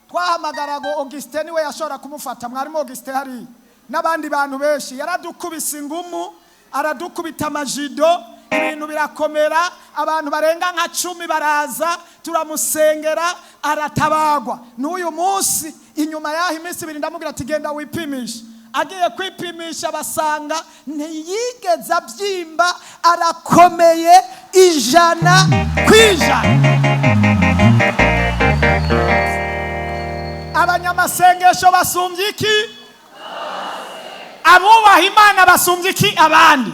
Twahamagaraga Augustin, niwe yashobora kumufata. Mwarimu Augustin hariya n'abandi bantu benshi. Yaradukubise ingumu, aradukubita amajido, ibintu birakomera. Abantu barenga nka 10 baraza, turamusengera, aratabagwa. N'uyu munsi, inyuma y'aho iminsi 2, ndamubwira ati: "Genda wipimishe." Agiye kwipimisha, basanga ntiyigeze abyimba, arakomeye 100%. Abanyamasengesho basumbye iki? Abubaha Imana basumbye iki abandi?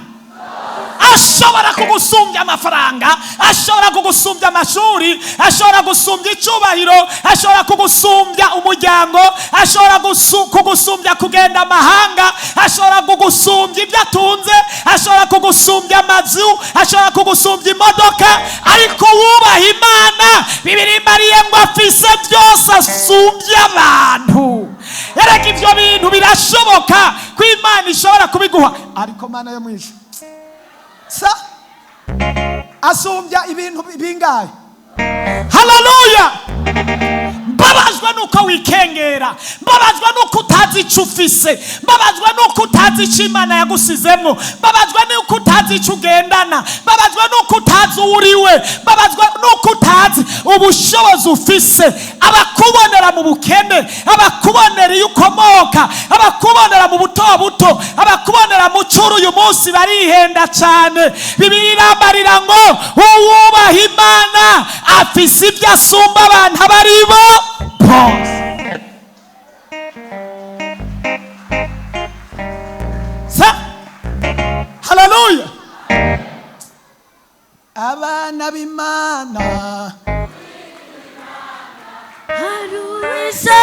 Ashobora kugusumbya amafaranga, ashobora kugusumbya amashuri, ashobora gusumbya icyubahiro, ashobora kugusumbya umuryango, ashobora kugusumbya kugenda amahanga, ashobora kugusumbya ibyo atunze, ashobora kugusumbya amazu, ashobora kugusumbya imodoka. Ariko wubaha Imana, Bibiri mariye ngo afise byose, asumbye abantu. Erega ibyo bintu birashoboka ko Imana ishobora kubiguha. Ariko Mana yo mwisha sa, asumbya ibintu bingahe? Haleluya! Mbabazwa nuko wikengera, mbabazwa nuko utazi icyo ufise, mbabazwa nuko utazi icyo Imana yagusizemo, mbabazwa nuko utazi icyo ugendana, mbabazwa nuko utazi uwo uriwe, mbabazwa nuko utazi ubushobozi ufise. Abakubonera mu bukene, abakubonera iyo ukomoka, abakubonera mu buto buto, abakubonera mu curu uyu munsi barihenda cyane. Bibiliya irambarira ngo uwubaha Imana afise ibyo asumba abantu abo ari bo bose. Sa haleluya! Abana b'Imana. Haruhisha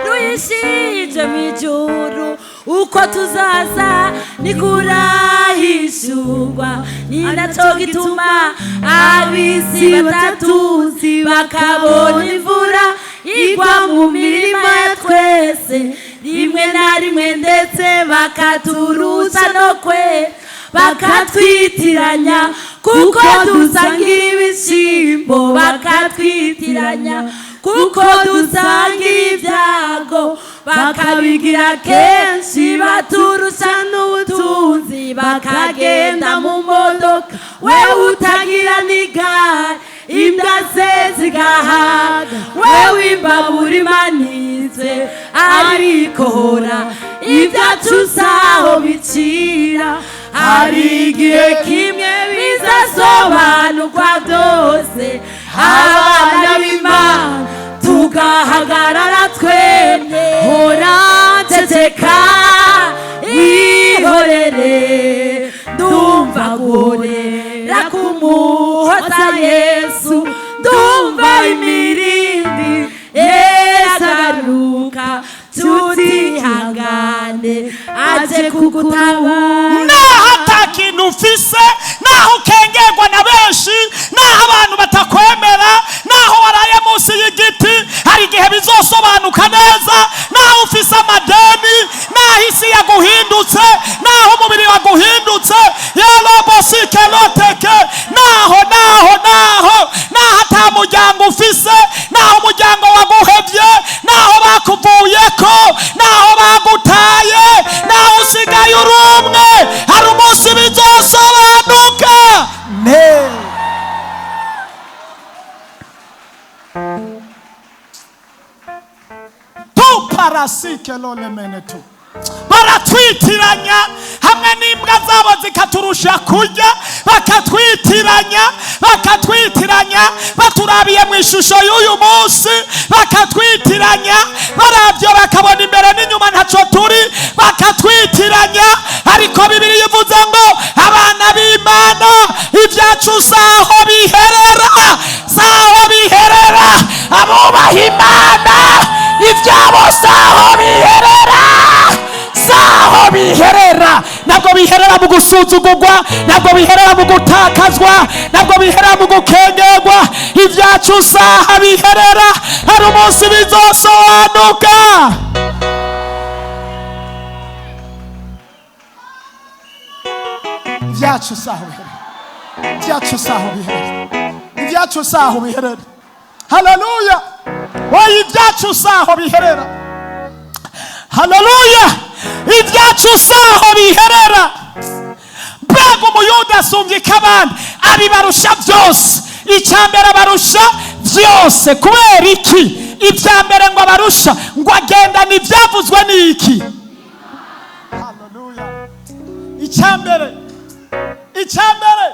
ruhishije mu ijuru, uko tuzaza nikurahishurwa. Ni nacyo gituma ab'isi batatuzi, bakabona imvura igwa mu mirima ya twese rimwe na rimwe, ndetse bakaturuta no kwe bakatwitiranya, kuko dusangira ibishyimbo, bakatwitiranya kuko dusangira ibyago, bakabigira kenshi. Baturusha n'ubutunzi, bakagenda mu modoka, wewe utagira n'igare, imbwa ze zigahaga, wewe imbabura imanitse. Ariko hora ibyacu saho bicira. Hari igihe kimwe bizasobanurwa byose, abana b'Imana tugahagarara twemye. Hora, ceceka, ihorere, ndumva guhorera kumuhoza Yesu, ndumva imirindi. Yesu agaruka, tutihangane, aje kugutabara. Naho ata kintu ufise, naho ukengerwa na benshi, naho abantu batakwemera, naho waraye munsi y'igiti, hari igihe bizosobanuka neza. Naho ufise amadeni, naho isi yaguhindutse, naho umubiri waguhindutse, yarobosikeloteke, naho naho naho naho ata muryango ufise, naho umuryango waguhevye, naho bakuvuyeko, naho bagutaye, naho usigaye uri umwe, hari umunsi bizosobanuka ne. Tu parasike lolemene tu baratwitiranya hamwe n'imbwa zabo zikaturusha kurya, bakatwitiranya, bakatwitiranya baturabiye mu ishusho y'uyu munsi, bakatwitiranya barabyo, bakabona imbere n'inyuma ntacyo turi, bakatwitiranya. Ariko Bibiliya ivuze ngo abana b'Imana ibyacu saho biherera, saho biherera. Abubaha Imana ibyabo saho biherera, saho biherera. Ntabwo biherera mu gusuzugurwa, ntabwo biherera mu gutakazwa, ntabwo biherera mu gukengerwa. Ibyacu saha biherera, hari umunsi bizosobanuka. Ibyacu saho biherera, ibyacu saho biherera. Ibyacu saho biherera. Haleluya! Oya, ibyacu saho biherera. Haleluya! Ibyacu saho biherera. Mbega umuyuda asumbye abandi? Abibarusha byose. Icya mbere abarusha byose kubera iki? Ibya mbere ngo abarusha, ngo agendana ibyavuzwe n'iki? Haleluya! Icya mbere, icya mbere,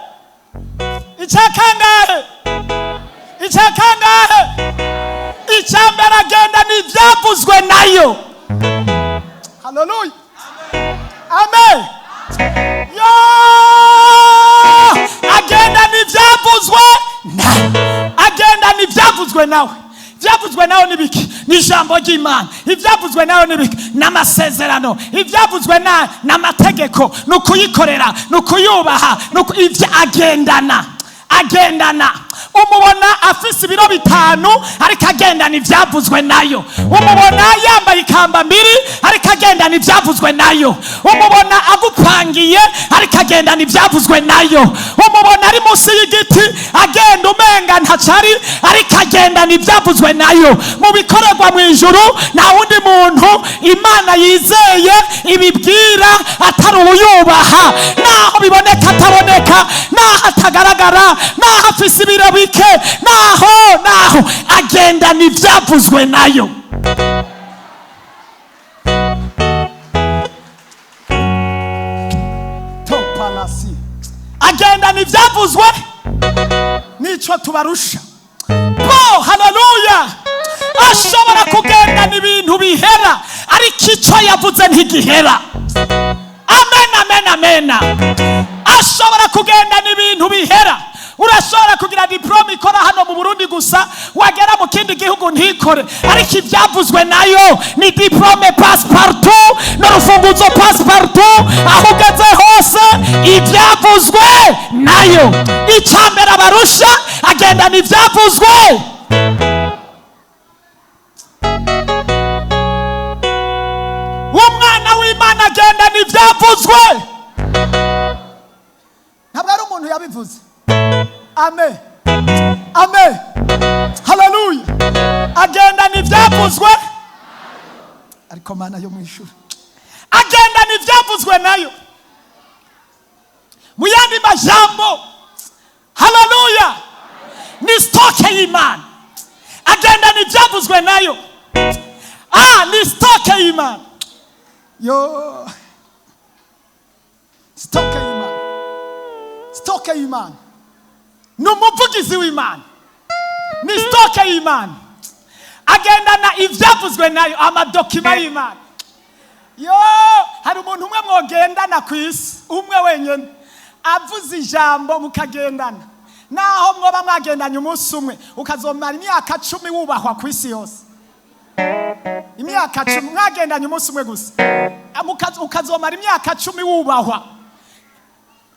icya kangahe? Icya kangahe? Icya mbere, agendana ibyavuzwe nayo. Haleluya, amen. Yo, agendana ibyavuzwe nawe, agendana ibyavuzwe nawe. Ibyavuzwe nawe ni biki? Ni ijambo ry'Imana. Ibyavuzwe nawe ni biki? Ni amasezerano. Ibyavuzwe nawe ni amategeko, ni ukuyikorera, ni ukuyubaha, ibyo agendana. Agendana, umubona afise ibiro 5, ariko agendana ibyavuzwe nayo. Umubona yambaye ikamba mbiri, ariko agendana ibyavuzwe nayo. Umubona agupangiye, ariko agendana ibyavuzwe nayo. Umubona ari munsi y'igiti, agenda umenga ntacari, ariko agendana ibyavuzwe nayo. Mu bikorerwa mu ijuru, nta wundi muntu Imana yizeye ibibwira atari uwuyubaha. Naho biboneka ataboneka, naho atagaragara, naho afise ibiro bike, naho agendana ibyavuzwe nayo. Topalasi, agendana ibyavuzwe, nico tubarusha bo. Haleluya! Ashobora kugendana ibintu bihera, ariko icyo yavuze ntigihera. Amen, amen, amen. Ashobora kugendana ibintu bihera. Urashobora kugira diplôme ikora hano mu Burundi gusa, wagera mu kindi gihugu ntikore, ariko ibyavuzwe nayo ni diplôme passe-partout, n'urufunguzo passe-partout, aho ugeze hose. Ibyavuzwe nayo, icya mbere abarusha, agendana ibyavuzwe. Umwana w'Imana agendana ibyavuzwe, ntabwo ari umuntu yabivuze. Amen, amen, haleluya. Agendana ibyavuzwe, ariko Mana yo mu ijuru, agendana ibyavuzwe nayo. Mu yandi majambo, haleluya, ni stock y'Imana. Agendana ibyavuzwe nayo. Ni stock y'Imana. Yo, stock y'Imana, stock y'Imana, ni umuvugizi w'Imana, ni stock y'Imana. Agendana ibyavuzwe nayo, ama documents y'Imana. Yo, hari umuntu umwe mwogendana ku isi, umwe wenyine, avuze ijambo mukagendana, naho mwoba mwagendanye umunsi umwe, ukazomara imyaka 10 wubahwa ku isi yose. Imyaka 10 mwagendanye umunsi umwe gusa, ukazomara imyaka 10 wubahwa,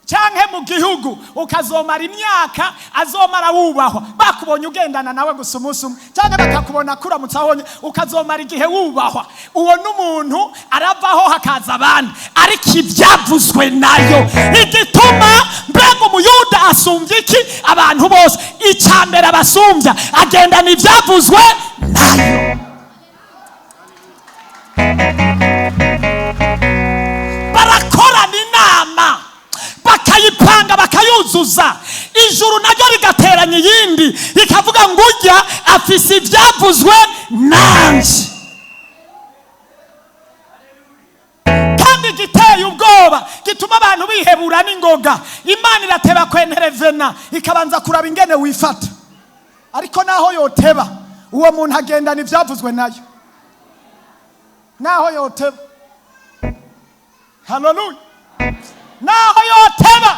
canke mu gihugu ukazomara imyaka azomara wubahwa, bakubonye ugendana nawe gusa umunsi umwe, cyangwa bakakubona kuramutse ahonye, ukazomara igihe wubahwa. Uwo n'umuntu aravaho hakaza abandi, ariko ibyavuzwe nayo. Igituma mbega umuyuda asumbye iki abantu bose? Icya mbere abasumbya, agendana ibyavuzwe nayo. Barakorana inama, bakayipanga, bakayuzuza, ijuru naryo rigateranya iyindi, rikavuga ngo ujya afise ibyavuzwe nanje. Kandi giteye ubwoba, gituma abantu bihebura n'ingoga, Imana irateba kwenterevena, ikabanza kuraba ingene wifata. Ariko naho yoteba, uwo muntu agendana ibyavuzwe nayo, naho yoteba. Haleluya! Naho yoteba,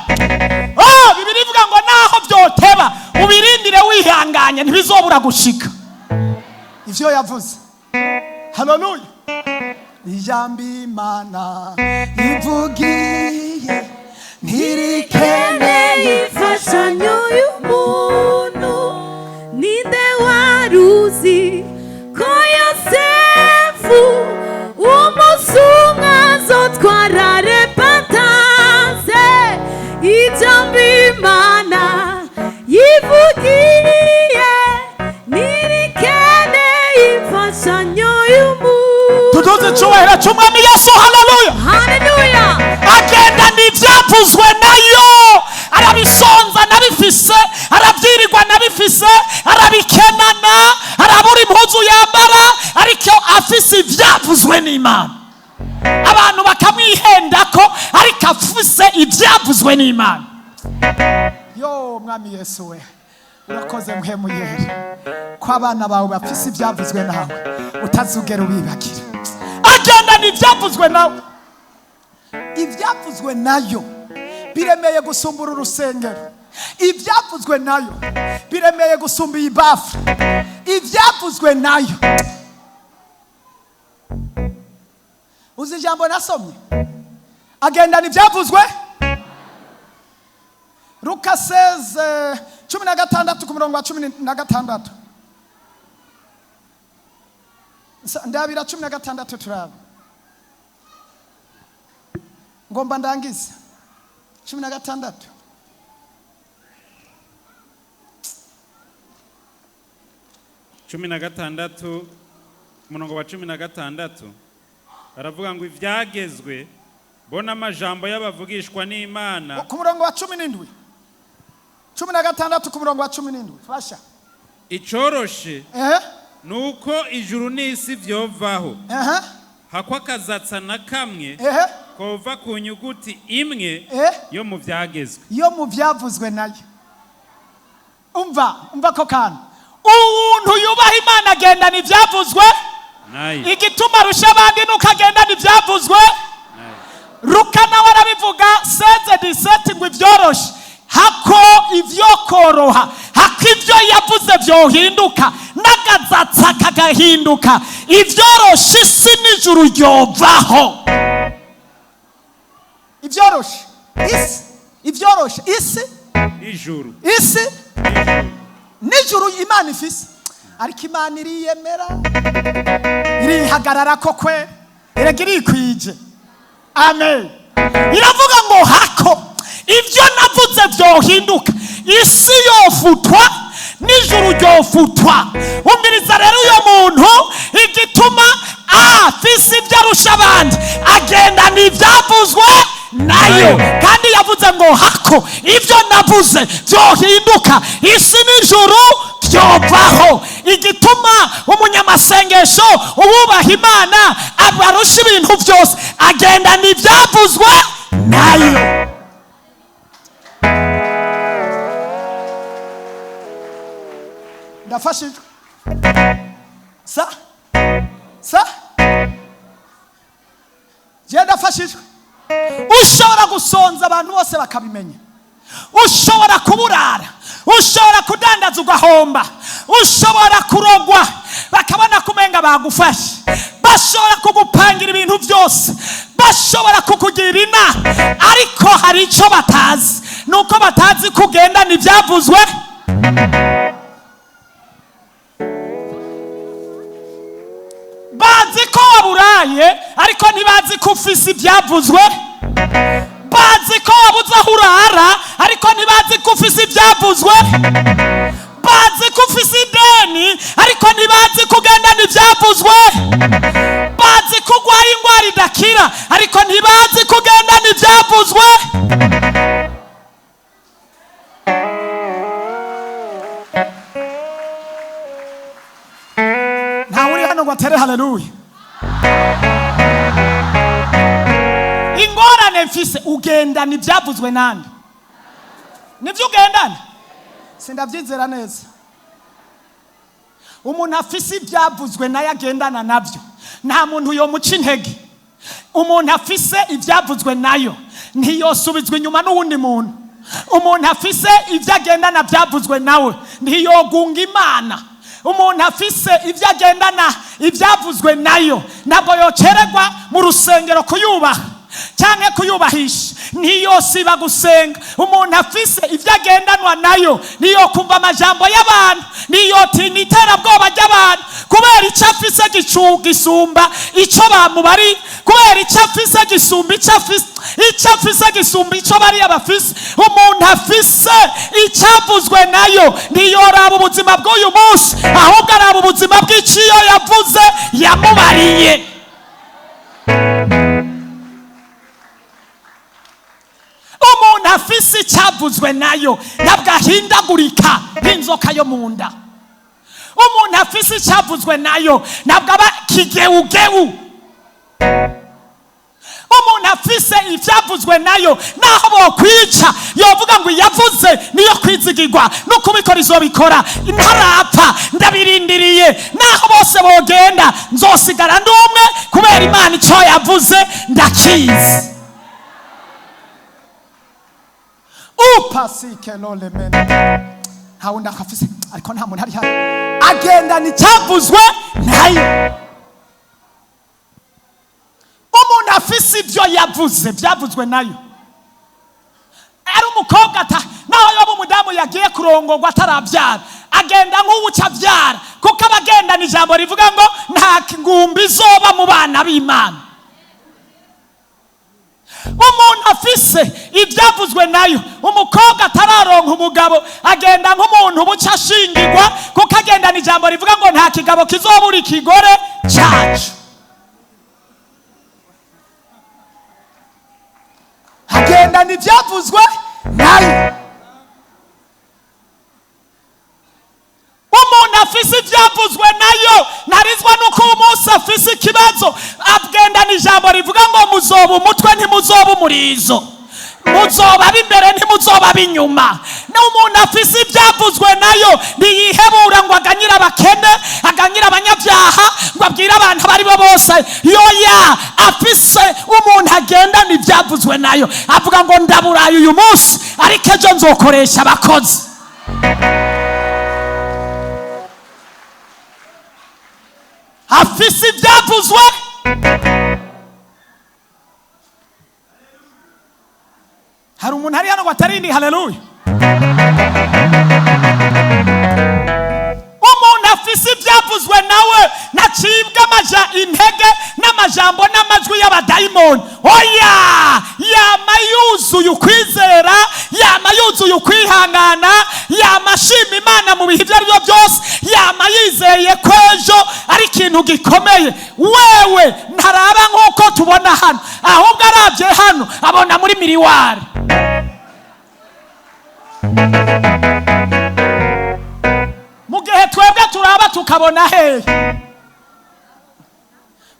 oh, Bibiliya ivuga ngo naho byoteba, ubirindire wihanganye, ntibizobura gushika ivyo yavuze. Haleluya! Ijambo Imana ivugiye ntirikeneye imfashanyo y'umuntu. Ninde waruzi ko Yosefu umunsi umwe azotwara repentance? Ijambo Imana yivugiye. Icyubahiro cy'Umwami Yesu, haleluya! Haleluya. Agendana ibyavuzwe nayo, arabisonza nabifise, arabyirirwa nabifise, arabikenana, arabura impuzu yambara, ariko afise ibyavuzwe n'Imana. Abantu bakamwihendako, ariko afise ibyavuzwe n'Imana. Yo Mwami Yesu we, urakoze. Mpwemu Yera, ko abana bawe bafise ibyavuzwe nawe, utazugera ubibagira. Agendana ibyavuzwe nawe. Ibyavuzwe nayo biremeye gusumbura urusengero, ibyavuzwe nayo biremeye gusumba iyi bafu, ibyavuzwe nayo. Uzi ijambo nasomye? Agendana ibyavuzwe. Luka 16, 16, ku murongo wa 16. Ndabira 16, turaba. Ngomba ndangize. 16. 16, umurongo wa 16, baravuga ngo: "Ibyagezwe bona amajambo y'abavugishwa n'Imana." Ku murongo wa 17, 16, ku murongo wa 17, fasha. Icoroshe Ehe. ni uko ijuru n'isi vyovaho, Ehe. hakwa akazatsa na kamwe Ehe. kova ku nyuguti imwe Ehe. yo mu vyagezwe. Yo mu byavuzwe nayo. Umva, umva ko kantu uwuntu yubaha Imana agendana ibyavuzwe nayo. Igituma arusha abandi nuko agendana ibyavuzwe Nayo. Luka nawe arabivuga, 16:17, ngo ibyoroshe hako ibyo koroha, hako ibyo yavuze byohinduka n'agazatsa kagahinduka, ibyoroshe isi n'ijuru ryovaho. Ibyoroshe isi, ibyoroshe isi Ijuru. Isi n'ijuru Imana ifise. Ariko Imana iriyemera, irihagarara ko kwe erega irikwije. Amen. Iravuga ngo hako ibyo navuze byohinduka, isi yofutwa n'ijuru ryofutwa. Umviriza rero, uyo muntu igituma afise ibyo arusha abandi, agendana ibyavuzwe nayo. Kandi yavuze ngo hako ibyo navuze byohinduka, isi n'ijuru byovaho. Igituma umunyamasengesho uwubaha Imana abarusha ibintu byose, agendana ibyavuzwe nayo. Ndafashijwe. Sa sa je ndafashijwe. Ushobora gusonza abantu bose bakabimenya, ushobora kuburara, ushobora kudandaza ugahomba, ushobora kurogwa bakabona kumenga bagufashe, bashobora kugupangira ibintu byose, bashobora kukugira inama, ariko hari icyo batazi, ni uko batazi ko ugendana ibyavuzwe. Bazi ko waburaye, ariko ntibazi ko ufise ibyavuzwe. Bazi ko wabuze aho urara, ariko ntibazi ko ufise ibyavuzwe. Bazi ko ufise ideni, ariko ntibazi ko ugendana ibyavuzwe. Bazi ko urwaye indwara idakira, ariko ntibazi ko ugendana ibyavuzwe. Ntawe uri hano ngo atere haleluya. Ingorane mfise, ugendana ibyavuzwe nande? Nibyo ugendana? Sindabyizera neza. Umuntu afise ibyavuzwe nayo agendana nabyo, nta muntu yomuca intege. Umuntu afise ibyavuzwe nayo ntiyosubizwa inyuma n'uwundi muntu. Umuntu afise ibyo agendana byavuzwe nawe ntiyogunga Imana. Umuntu afise ibyo agendana ibyavuzwe nayo ntabwo yocererwa mu rusengero kuyubaha cyangwa kuyubahisha, ntiyosiba gusenga. Umuntu afise ibyo agendanwa nayo niyo kumva amajambo y'abantu, niyotinya iterabwoba ry'abantu, kubera icyo afise gicu gisumba icyo bamubari, kubera icyo afise gisumba icyo afise, icyo afise gisumba icyo bariya bafise. Umuntu afise icyavuzwe nayo ntiyoraba ubuzima bw'uyu munsi, ahubwo araba ubuzima bw'iciyo yavuze yamubariye. Afise icyavuzwe nayo ntabwo ahindagurika nk'inzoka yo mu nda. Umuntu afise icyavuzwe nayo ntabwo aba kigeugeu. Umuntu afise ibyavuzwe nayo, naho bokwica yovuga ngo iyavuze niyo kwizigirwa, no kubikora izobikora, ntarapfa ndabirindiriye, naho bose bogenda nzosigara ndi umwe, kubera Imana icyo yavuze ndakizi. Upasike lolemene, nta wundi akafise, ariko nta muntu ari hano agendana icyavuzwe nayo. Umuntu afise ibyo yavuze byavuzwe nayo, ari umukobwa ata naho yoba umudamu yagiye kurongorwa atarabyara, agenda nk'uwuca abyara, kuko aba agendana ijambo rivuga ngo nta ngumbi izoba mu bana b'Imana. Umuntu afise ibyavuzwe nayo, umukobwa atararonka umugabo, agenda nk'umuntu buca ashingirwa, kuko agendana ijambo rivuga ngo nta kigabo kizobura ikigore cyacu. Agendana ibyavuzwe nayo. Umuntu afise ibyavuzwe nayo ntarizwa nuko uyu munsi afise ikibazo, agendana ijambo rivuga ngo muzoba umutwe ntimuzoba umurizo, muzoba ab'imbere ntimuzoba ab'inyuma. N'umuntu afise ibyavuzwe nayo ntiyihebura ngo aganyire abakene, aganyire abanyabyaha, ngo abwire abantu abo ari bo bose. Yoya, afise umuntu agendana ibyavuzwe nayo avuga ngo ndaburaye uyu munsi, ariko ejo nzokoresha abakozi. Afise ibyavuzwe. Hari umuntu ari hano ngo atarindi haleluya. Umuntu afise ibyavuzwe nawe ntacibwa amaja intege n'amajambo n'amajwi y'abadayimoni. Oya, yama yuzuye ukwizera, yama yuzuye ukwihangana, yama ashima Imana mu bihe ibyo ari byo byose, yama yizeye ko ejo ari ikintu gikomeye. Wewe ntaraba nk'uko tubona hano, ahubwo arabye hano abona muri miriwari. Mu gihe twebwe turaba tukabona hehe?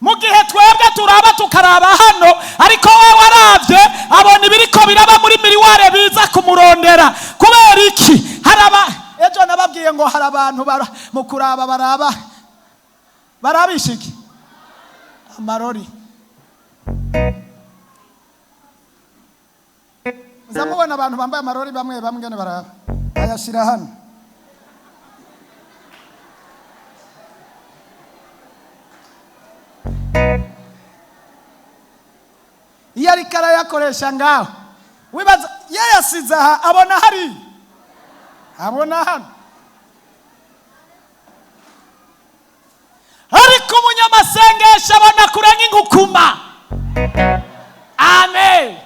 Mu gihe twebwe turaba tukaraba hano, ariko wewe arabye abona ibiriko biraba muri miriware biza kumurondera. Kubera iki? Haraba ejo nababwiye ngo hari abantu mu kuraba baraba barabisha iki? Amarori. Muza mubona abantu bambaye amarori bamwe bamwe ngene baraba, ayashira hano. Iyo ariko arayakoresha ngaho, wibaza yayasize aha, abona hari, abona hano. Ariko umunyamasengesho abona kure nk'inkukuma. Amen.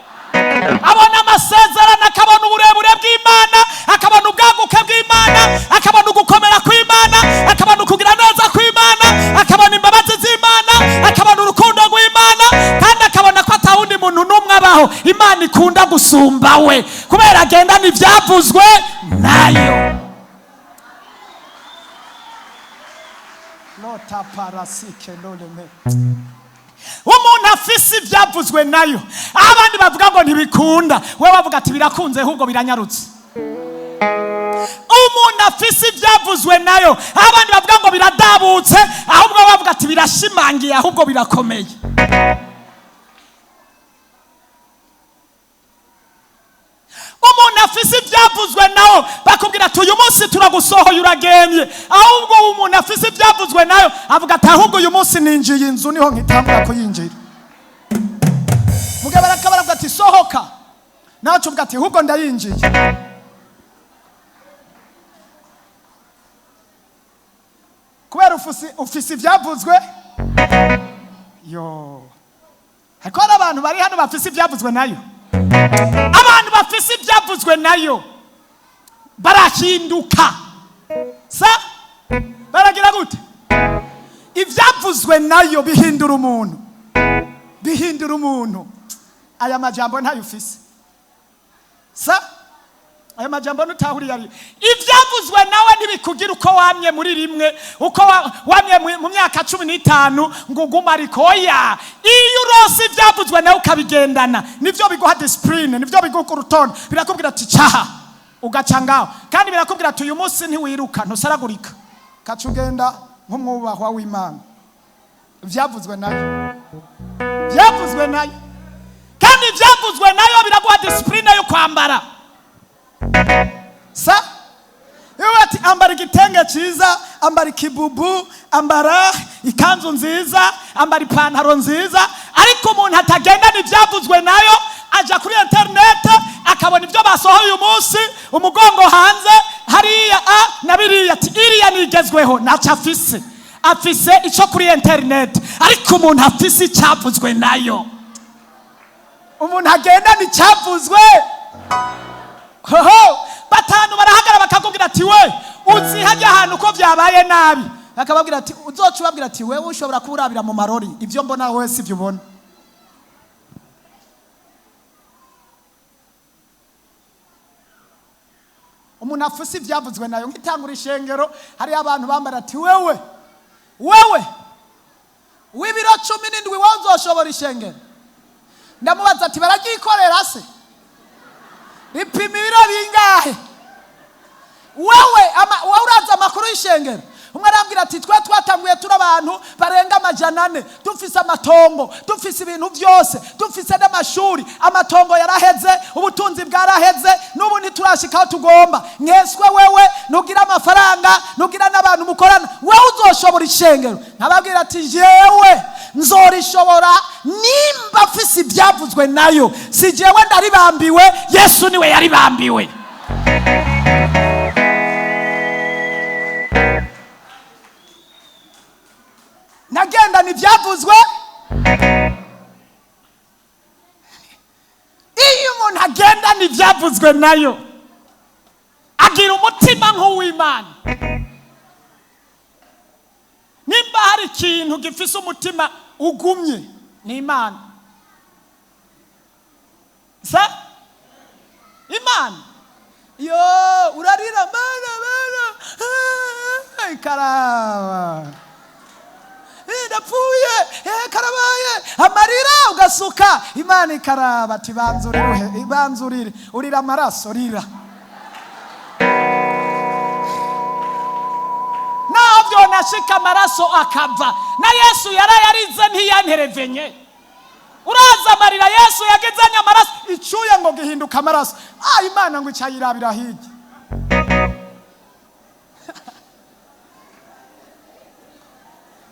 Abona amasezerano, akabona uburebure bw'Imana, akabona ubwaguke bw'Imana, akabona ugukomera kw'Imana, akabona ukugira neza kw'Imana, akabona imbabazi z'Imana, akabona urukundo rw'Imana, kandi akabona ko atawundi muntu n'umwe abaho Imana ikunda gusumba we, kubera agendana ibyavuzwe nayo. Lota parasike loleme. Umuntu afise ibyavuzwe nayo, abandi bavuga ngo ntibikunda, we bavuga ati birakunze ahubwo biranyarutse. Umuntu afise ibyavuzwe nayo, abandi bavuga ngo biradabutse, ahubwo bavuga ati birashimangiye ahubwo birakomeye. Umuntu afise ibyavuzwe nawo bakubwira ati uyu munsi turagusohoye uragemye, ahubwo umuntu afise ibyavuzwe nayo avuga ati ahubwo uyu munsi ninjiye inzu niho nkitangura kuyinjira. Mugabo arakabara ati sohoka, nacu uvuga ati ahubwo ndayinjiye. Kubera ufise ibyavuzwe yo. Ariko hari abantu bari hano bafise ibyavuzwe nayo. Abantu bafise ibyavuzwe nayo barahinduka. Sa baragira gute? Ibyavuzwe nayo bihindura umuntu, bihindura umuntu. Aya majambo ntayo ufise. Sa ayo majambo ntutahuriye ari ibyavuzwe nawe ntibikugira uko wamye muri rimwe, uko wamye mu myaka 15 ngo ugume, ariko oya, iyo urose ibyavuzwe nawe ukabigendana, nibyo biguha discipline, nibyo biguha urutonde. Birakubwira ati caha, ugaca ngaho, kandi birakubwira ati uyu munsi ntiwiruka, ntusaragurika, kaca ugenda nk'umwubahwa w'Imana. Ibyavuzwe nayo, byavuzwe nayo, kandi ibyavuzwe nayo biraguha discipline yo kwambara. Sa iyo bati ambara igitenge cyiza, ambara ikibubu, ambara ikanzu nziza, ambara ipantaro nziza, ariko umuntu atagendana ibyavuzwe nayo aja kuri interinete akabona ibyo basohoye uyu munsi, umugongo hanze hariya a na biriya, ati iriya nigezweho. Ntacyo afise, afise icyo kuri interinete. Ariko umuntu afise icyavuzwe nayo, umuntu agendana icyavuzwe hoho, batanu barahagara bakakubwira ati we uzi hajya ahantu ko byabaye nabi, akababwira ati uzoca ubabwira ati wewe ushobora kuba urabira mu marori, ibyo mbona wowe si byo ubona. Umuntu afuse ibyavuzwe nayo, nk'itangura ishengero hariyo abantu bambara ati wewe wewe w'ibiro 17 wowe uzoshobora ishengero? Ndamubaza ati bararyikorera se, ripima ibiro bingahe? Wewe wowe urazi amakuru y'ishengero? Umwe arambwira ati twe twatanguye turi abantu barenga 400, dufise amatongo, dufise ibintu byose, dufise n'amashuri, amatongo yaraheze, ubutunzi bwaraheze, n'ubu ntiturashika aho tugomba. Mweswe wewe nugira amafaranga, nugira n'abantu mukorana, wewe uzoshobora ishengero? Nkababwira ati jewe nzorishobora nimba mfise ibyavuzwe nayo, si jewe ndaribambiwe, Yesu niwe yaribambiwe. Nagendana ibyavuzwe. Iyo umuntu agendana ibyavuzwe nayo agira umutima nk'uw'Imana. Nimba hari ikintu gifise umutima ugumye ni Imana. Sa Imana yo urarira mana mana, ikaraba ndapfuye, karabaye, amarira ugasuka, Imana ikaraba ati banzurire, banzurire, urira amaraso, rira. Naho byonashika amaraso akava, na Yesu yarayarize ntiyanterevenye. Uraza amarira Yesu yagezanye amaraso, icuya ngo gihinduka amaraso. Imana ngo icayirabira hirya.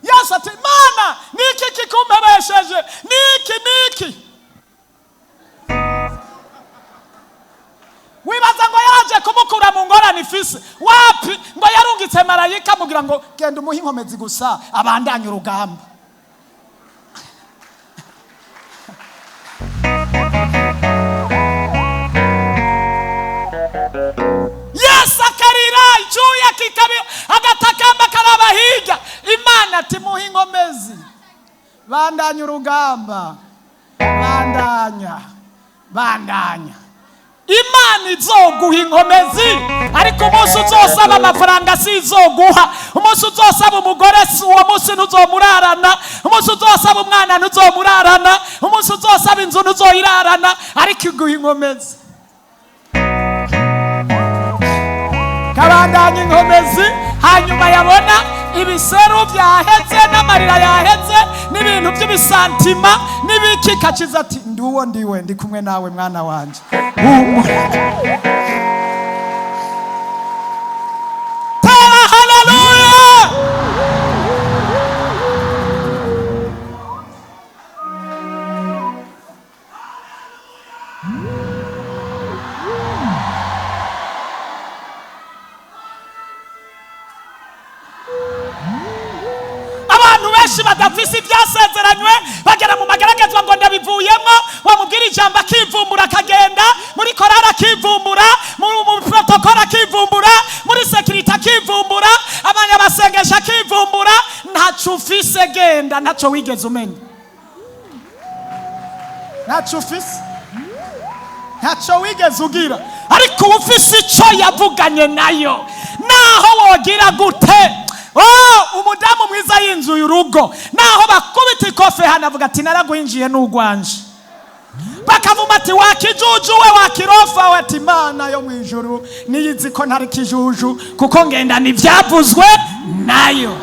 Yesu ati Mana niki kikumpebesheje, niki niki? Wibaza ngo yaje kumukura mu ngorane ifise? Wapi, ngo yarungitse marayika amubwira ngo genda umuhe inkomezi gusa abandanye urugamba. Yesu akarira icyuya kikabi, agatakamba karaba hirya, Imana ati muhe inkomezi, bandanya urugamba, bandanya, bandanya. Imana izoguha inkomezi, ariko umunsi uzosaba amafaranga si izoguha, umunsi uzosaba umugore si uwo munsi ntuzomurarana, umunsi uzosaba umwana ntuzomurarana, umunsi uzosaba inzu ntuzoyirarana, ariko iguha inkomezi. Kabandanya inkomezi, hanyuma yabona ibiseru byaheze n'amarira yaheze n'ibintu by'ibisantima n'ibiki, kakiza ati nduwo ndiwe, ndi kumwe nawe mwana wanje. Tera haleluya! Abantu benshi badafise ibyasezeranywe bagera mu mageragezwa ngo ndabivuyemo, wamubwira ijambo akivumbura akagenda, muri korari akivumbura, mu protokolo akivumbura, muri sekirite akivumbura, abanyabasengesha akivumbura. Ntaco ufise, genda, ntaco wigeze umenya, ntaco ufise. Ntacyo wigeze ugira, ariko uba ufise icyo yavuganye nayo, naho wogira gute. Oh, umudamu mwiza yinzuye urugo, naho bakubita ikofe hano avuga ati: "Naraguhinjiye n'ugwanje." Bakavuma ati: "Wakijuju we, wakirofa we." Ati: "Imana yo mu ijuru niyizi ko ntari kijuju, kuko ngendana ibyavuzwe nayo."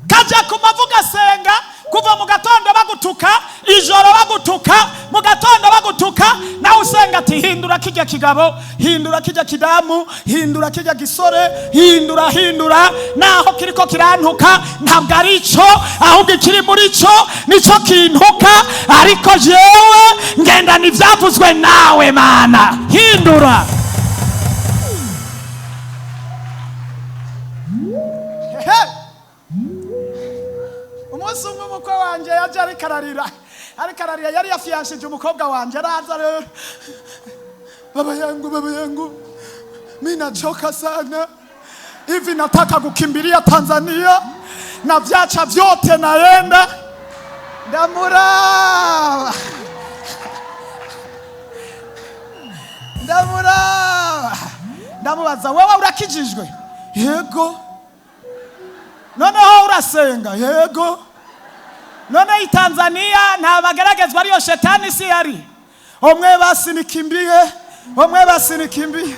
Kajya ku mavuga asenga kuva mu gatondo bagutuka, ijoro bagutuka, mu gatondo bagutuka, nawe usenga ati: "Hindura kijya kigabo, hindura kijya kidamu, hindura kijya gisore, hindura, hindura." Naho kiriko kirantuka, ntabwo ari ico, ahubwo ikiri muri cyo nico kintuka, ariko jewe ngendana ibyavuzwe nawe. Mana, hindura. Hey! Umunsi umwe umukwe wanjye yaje ariko ararira, ariko ararira. Yari yafiyanshije umukobwa wanjye. Araza rero: "Baba yangu, baba yangu, mi nachoka sana hivi, nataka kukimbilia Tanzania na vyacha vyote naenda." Ndamuraba, ndamuraba, ndamubaza: "Wewe urakijijwe?" "Yego." "Noneho urasenga?" "Yego." "None i Tanzania nta bageragezwa ariyo? Shetani si yari omwe? Basi nikimbie omwe, basi nikimbie."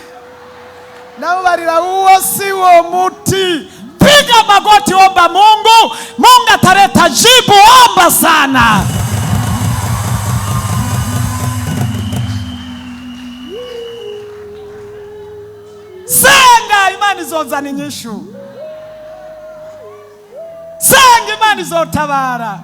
Ndamubarira: "Uwo si wo muti. Piga magoti, omba Mungu, Mungu ataleta jibu. Omba sana." Senga, Imana izozana inyishu. Senga, Imana izotabara.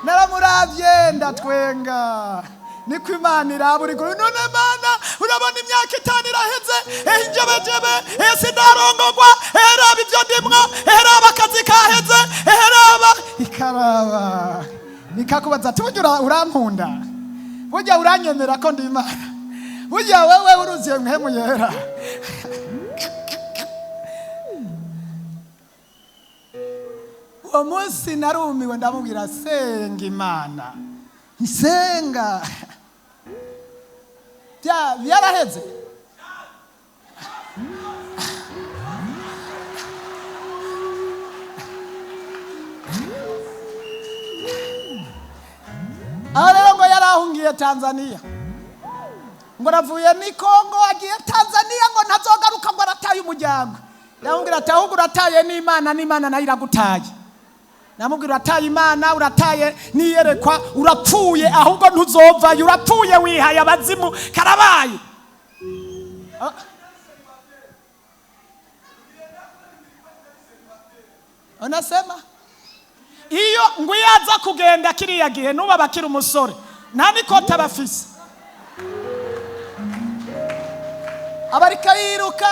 Naramuravye ndatwenga. Niko Imana iraba uri kuri. "None Mana, urabona imyaka 5 iraheze, ehe injebejebe, ehe sindarongogwa, ehe raba ibyo ndimwo, ehe raba akazi kaheze, ehe raba." Ikaraba ikakubaza ati: "Burya urankunda? Burya uranyemera ko ndi Imana? Burya wewe uruziye Mpwemu Yera?" Uwo munsi narumiwe. Ndamubwira: "Senga Imana, nsenga." Bya byaraheze. Aho rero ngo yarahungiye Tanzania, ngo aravuye ni Kongo agiye Tanzania, ngo ntazogaruka, ngo arataye umuryango. Ndamubwira ati: "Ahubwo urataye n'Imana, n'Imana nayo iragutaye." Namubwira: "Urataye Imana, urataye n'iyerekwa, urapfuye. Ahubwo ntuzovayo, urapfuye, wihaye abazimu, karabaye." Ah. Unasema iyo ngo iyo aza kugenda kiriya gihe, nubu aba akiri umusore, nta n'ikoti aba afise, aba ariko yiruka.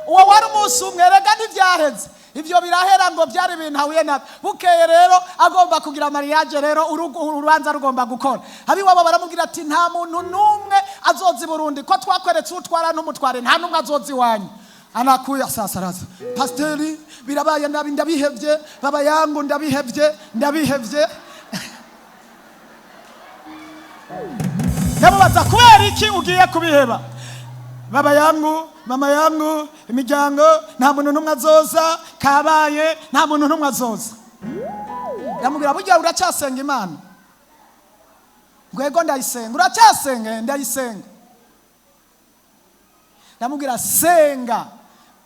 Uwo wari umunsi umwe. Rega ntibyaheze ibyo, birahera. Ngo byari ibintu ahuye nabyo. Bukeye rero agomba kugira mariage, rero urubanza rugomba gukora, abiwabo baramubwira ati: "Nta muntu n'umwe azoza i Burundi, ko twakweretse utwara n'umutware, nta n'umwe azoza iwanyu." Anakuya sasa, araza: "Pasiteri, birabaye nabi, ndabihevye. Baba yangu, ndabihevye, ndabihevye." Ndamubaza: "Kubera iki ugiye kubiheba?" "Baba yangu, mama yangu, imiryango, nta muntu n'umwe azoza, kabaye, nta muntu n'umwe azoza." Ndamubwira: "Burya uracyasenga Imana?" "Ngwego, ndayisenga." "Uracyasenga?" "Ndayisenga." Ndamubwira: "Senga,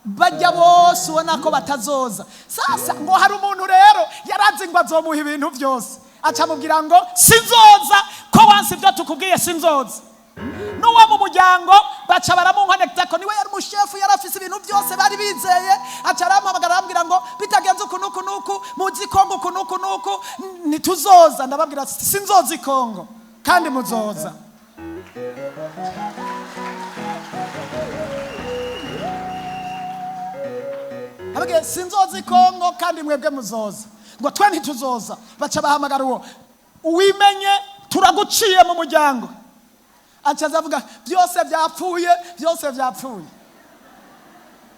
bajya bose ubona ko batazoza." Sasa ngo hari umuntu rero yarazi ngo azomuha ibintu byose, acamubwira ngo: "Sinzoza, ko wansi ibyo tukubwiye, sinzoza." N'uwo mu muryango baca baramunkonekita, ko niwe yari umushefu, yari afise ibintu byose bari bizeye. Aca arampamagara, arambwira ngo: "Bitagenze uku n'uku n'uku, muzi Kongo uku n'uku n'uku, ntituzoza." Ndababwira ati: "Sinzoza i Kongo kandi muzoza." Ababwiye: "Sinzoza i Kongo kandi mwebwe muzoza." Ngo: "Twe ntituzoza." Baca bahamagara uwo: "Uwimenye, turaguciye mu muryango." Aca aza avuga: "Byose byapfuye, byose byapfuye."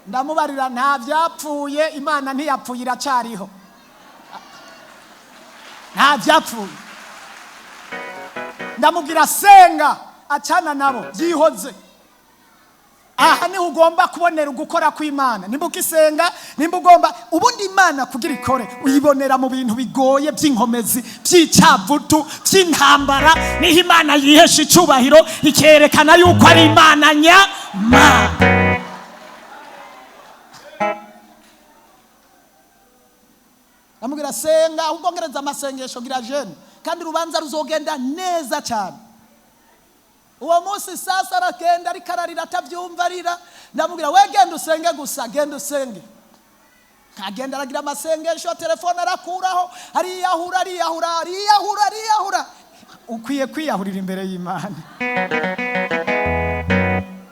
Ndamubarira: "Nta byapfuye, Imana ntiyapfuye, iracyariho." Nta byapfuye. Ndamubwira senga, acana nabo, byihoze. Aha niho ugomba kubonera ugukora kw'Imana. Nimba ukisenga, nimba ugomba ubundi Imana kugira ikore, uyibonera mu bintu bigoye, by'inkomezi, by'icyavutu, by'intambara. Niho Imana yihesha icubahiro, ikerekana yuko ari Imana nyamana. Ndamubwira senga, ahubwo ngereza amasengesho, gira jeûne, kandi urubanza ruzogenda neza cyane. Uwo munsi sasa aragenda, ariko ararira, atabyumva, arira. Ndamubwira: "We genda usenge gusa, genda usenge." Agenda aragira amasengesho, telefone arakuraho, ariyahura, ariyahura, ariyahura, ariyahura. Ukwiye kwiyahurira imbere y'Imana.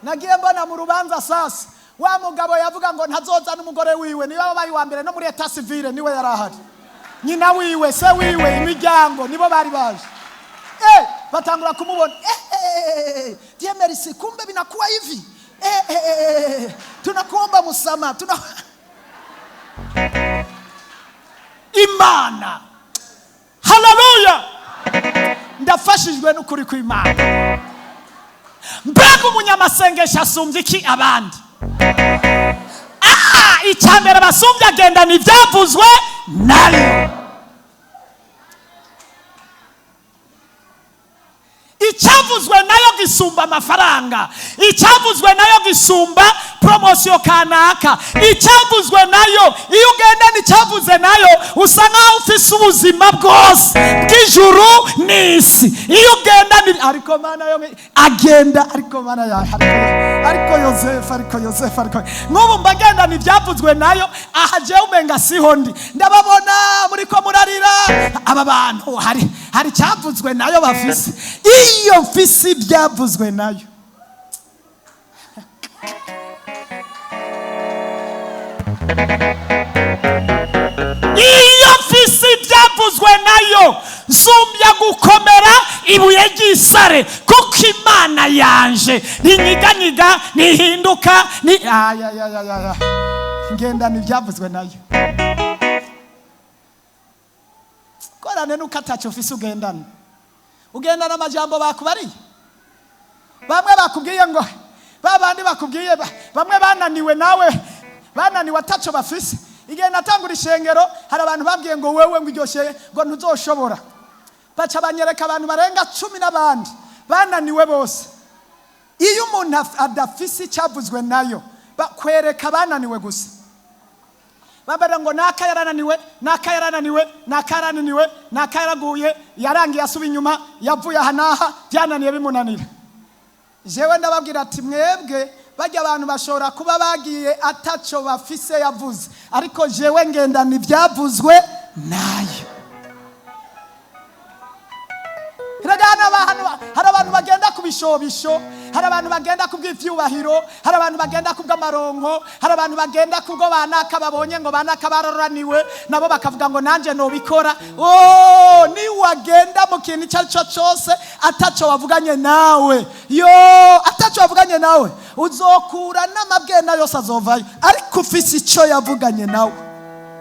Nagiye mbona mu rubanza sasa, wa mugabo yavuga ngo ntazoza n'umugore wiwe, niwe wabaye uwa mbere no muri état civil, niwe yari ahari, nyina wiwe, se wiwe, imiryango nibo bari baje. Batangura kumubona: "Eh, eh, eh, Dieu merci, kumbe binakuwa hivi. Eh, eh, eh, eh, tunakuomba msamaha." Tuna Imana, haleluya! Ndafashijwe n'ukuri kw'Imana. Mbega umunyamasengesho asumbye iki abandi? Ah, icya mbere basumbye, agendana ibyavuzwe nayo. Icyavuzwe nayo gisumba amafaranga, icyavuzwe nayo gisumba promotion kanaka. Icyavuzwe nayo, iyo ugendana icyavuze nayo, usa nkaho ufise ubuzima bwose bw'ijuru n'isi. Iyo ugendana, ariko Mana yo agenda, ariko Mana yawe, ariko Yosefu, ariko Yosefu, ariko nk'ubu mbagendana ibyavuzwe nayo. Aha jewe umenga siho ndi, ndababona muri ko murarira. Aba bantu hari icyavuzwe nayo bafise. Iyo mfise ibyavuzwe nayo, iyo mfise ibyavuzwe nayo, nsumbya gukomera ibuye ry'isare, kuko Imana yanje ntinyiganyiga, ntihinduka. Ni ayayayaya, ngendana ibyavuzwe nayo. Korane nuko atacyo ufise ugendana. Ugendana amajambo bakubariye, bamwe bakubwiye ngo babandi bakubwiye, bamwe bananiwe nawe, bananiwe ataco bafise. Igihe natangura ishengero, hari abantu bambwiye ngo wewe, ngo iryo shenge ngo ntuzoshobora. Baca banyereka abantu barenga 10 n'abandi bananiwe bose. Iyo umuntu adafise icyavuzwe nayo, bakwereka bananiwe gusa. Bambara ngo naka yarananiwe, naka yarananiwe, naka yarananiwe, naka yaraguye, yarangiye asuba inyuma, yavuye aha n'aha, byananiye, bimunanira. Jewe ndababwira ati: "Mwebwe bajya abantu bashobora kuba bagiye ataco bafise yavuze, ariko jewe ngendana ibyavuzwe nayo." Erega hano hari abantu bagenda ku bishobisho, hari abantu bagenda ku bw'ivyubahiro, hari abantu bagenda ku bw'amaronko, hari abantu bagenda ku bwo banaka babonye ngo banaka bararaniwe, nabo bakavuga ngo nanje nobikora. Oh, niwagenda mu kintu icyo ari cyo cyose ataco wavuganye nawe yo, ataco wavuganye nawe, uzokura n'amabwena yose azovayo. Ariko ufise ico yavuganye nawe,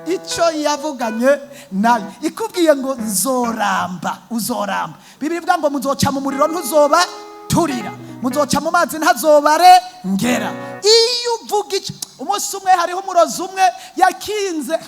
icyo yavuganye nayo ikubwiye ngo nzoramba, uzoramba. Bibiliya ivuga ngo muzoca mu muriro ntuzoba turira, muzoca mu mazi ntazobare ngera. Iyo uvuga icyo, umunsi umwe hariho umurozi umwe yakinze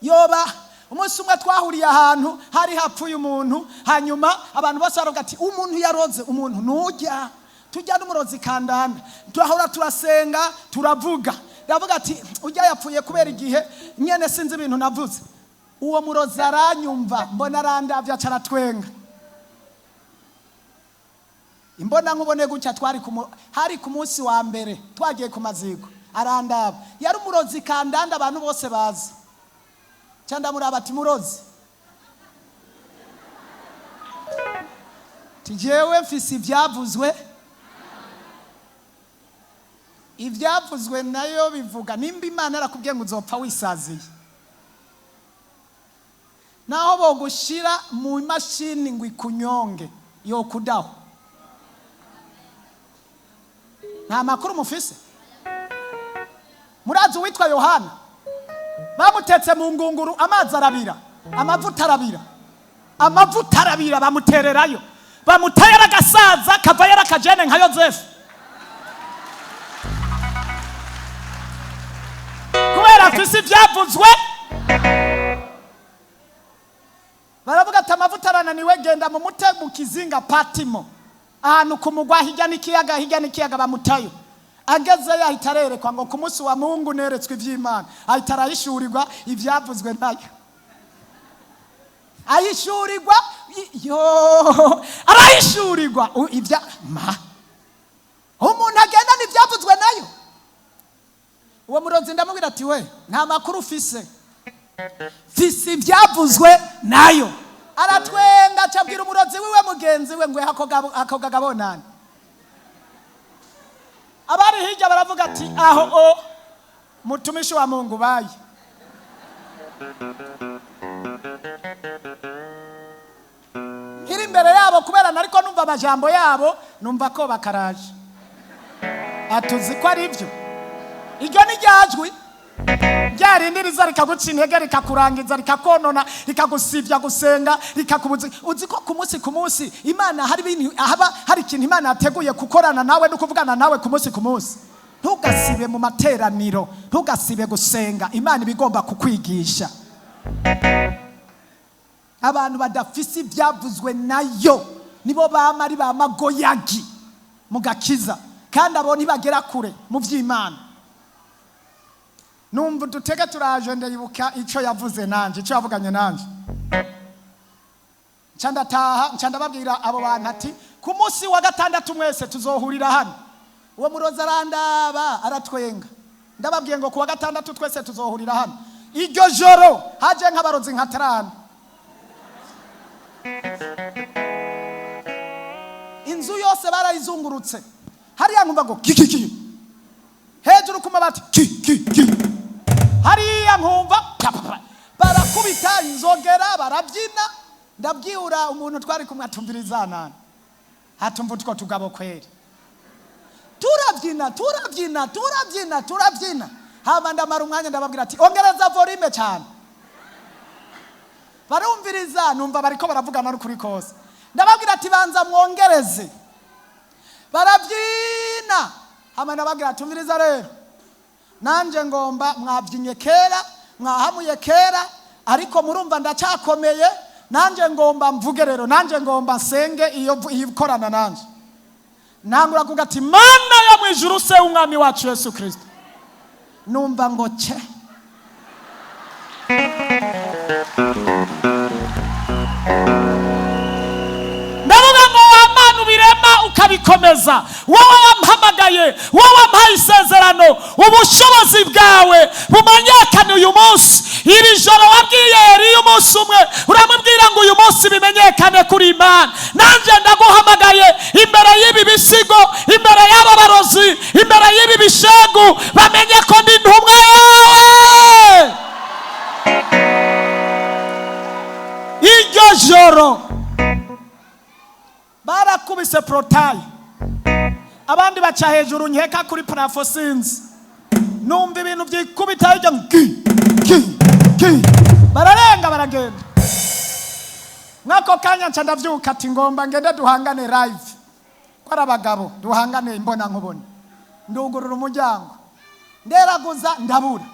yoba. Umunsi umwe twahuriye ahantu hari hapfuye umuntu, hanyuma abantu bose baravuga ati: "Umuntu yaroze umuntu nujya tujya n'umurozi kandanda." Turahora turasenga, turavuga. Ndavuga ati: "Ujya yapfuye kubera igihe nyene sinzi ibintu navuze." Uwo murozi aranyumva, mbona arandavya, aca aratwenga. Imbona nkubone gutya, twari hari ku munsi wa mbere twagiye ku maziko. Arandaba, yari umurozi kandanda abantu bose bazi. Ca ndamuraba ati: "Murozi, ti jewe mfise ivyavuzwe." Ivyavuzwe nayo bivuga nimba Imana yarakubwiye ngo uzopfa wisaziye, naho bogushira mu mashini ngo ikunyonge, yokudaho. Nta makuru mufise. Murazi uwitwa Yohana bamutetse mu ngunguru, amazi arabira. Amavuta arabira, amavuta arabira, bamutererayo, bamutera agasaza kavayo ari akajene nka Yozefu, kubera afise ibyavuzwe. Baravuga ati: "Amavuta arananiwe, genda mu mute mu kizinga Patimo, ahantu ku mugwa hirya n'ikiyaga, hirya n'ikiyaga." Bamutayo. Agezeyo ahita arerekwa ngo: "Ku munsi wa Mungu neretswe iby'Imana." Ahita arahishurirwa ibyavuzwe nayo, ahishurirwa yo, arahishurirwa ibya ma umuntu agendana ibyavuzwe nayo. Uwo murozi ndamubwira ati: "We, nta makuru ufise, mfise ibyavuzwe nayo." Aratwenga, acabwira umurozi wiwe mugenzi we ngo: "Ako gagabonane." Abari hirya baravuga ati: "Aho o mutumishi wa Mungu baye." Nkiri imbere yabo, kubera nariko numva amajambo yabo, numva ko bakaraje atuzi ko ari byo. Iryo ni ryajwi rya rindi riza rikaguca intege, rikakurangiza, rikakonona, rikagusivya gusenga, rikakubuza. Uzi ko ku munsi ku munsi Imana hari ibintu, haba hari ikintu Imana yateguye gukorana nawe no kuvugana nawe ku munsi ku munsi. Ntugasibe mu materaniro, ntugasibe gusenga. Imana iba igomba kukwigisha. Abantu badafise ibyavuzwe nayo nibo bama ari ba magoyagi mu gakiza, kandi abo ntibagera kure mu by'Imana. Numva udutege turaje, ndayibuka icyo yavuze nanje, icyo yavuganye nanje. Nca ndataha, nca ndababwira abo bantu ati: "Ku munsi wa gatandatu mwese tuzohurira hano." Uwo murozi arandaba, aratwenga. Ndababwiye ngo ku wa gatandatu twese tuzohurira hano. Iryo joro haje nk'abarozi nka taranu, inzu yose barayizungurutse. Hariya nkumva ngo kikiki, hejuru ku mabati ki ki ki, hariya nkumva pa, pa, pa. Barakubita inzogera, barabyina. Ndabwira umuntu twari kumwe atumviriza nani, hatumva utwo tugabo kweri, turabyina, turabyina, turabyina, turabyina. Hama ndamara umwanya, ndababwira ati: "Ongereza volume cyane." Barumviriza, numva bariko baravugana n'ukuri kose. Ndababwira ati: "Banza mwongereze." Barabyina. Hama ndababwira ati: "Umviriza rero, nanjye ngomba, mwabyinye kera, mwahamuye kera, ariko murumva ndacyakomeye. Nanjye ngomba mvuge rero, nanjye ngomba nsenge iyo ikorana nanjye." Ntangura kuvuga ati: "Mana yo mu ijuru, se w'umwami wacu Yesu Kirisito." Numva ngo cye. Ndavuga ngo: "Wa Mana ubirema ukabikomeza, wowe wampamagaye, wowe wampaye isezerano, ubushobozi bwawe bumenyekane uyu munsi. Iri joro wabwiye Eliya umunsi umwe, uramubwira ngo uyu munsi bimenyekane kuri Imana. Nanjye ndaguhamagaye imbere y'ibi bisigo, imbere y'aba barozi, imbere y'ibi bishegu, bamenye ko ndi intumwa yawe." Iryo joro barakubise portail, abandi baca hejuru, nkeka kuri plafond, sinzi. Numva ibintu byikubita hirya ngo ki ki ki, bararenga, baragenda. Mwako kanya nca ndavyuka ati: "Ngomba ngende duhangane live, ko ari abagabo, duhangane imbona nkubone." Ndugurura umuryango, nderaguza, ndabura.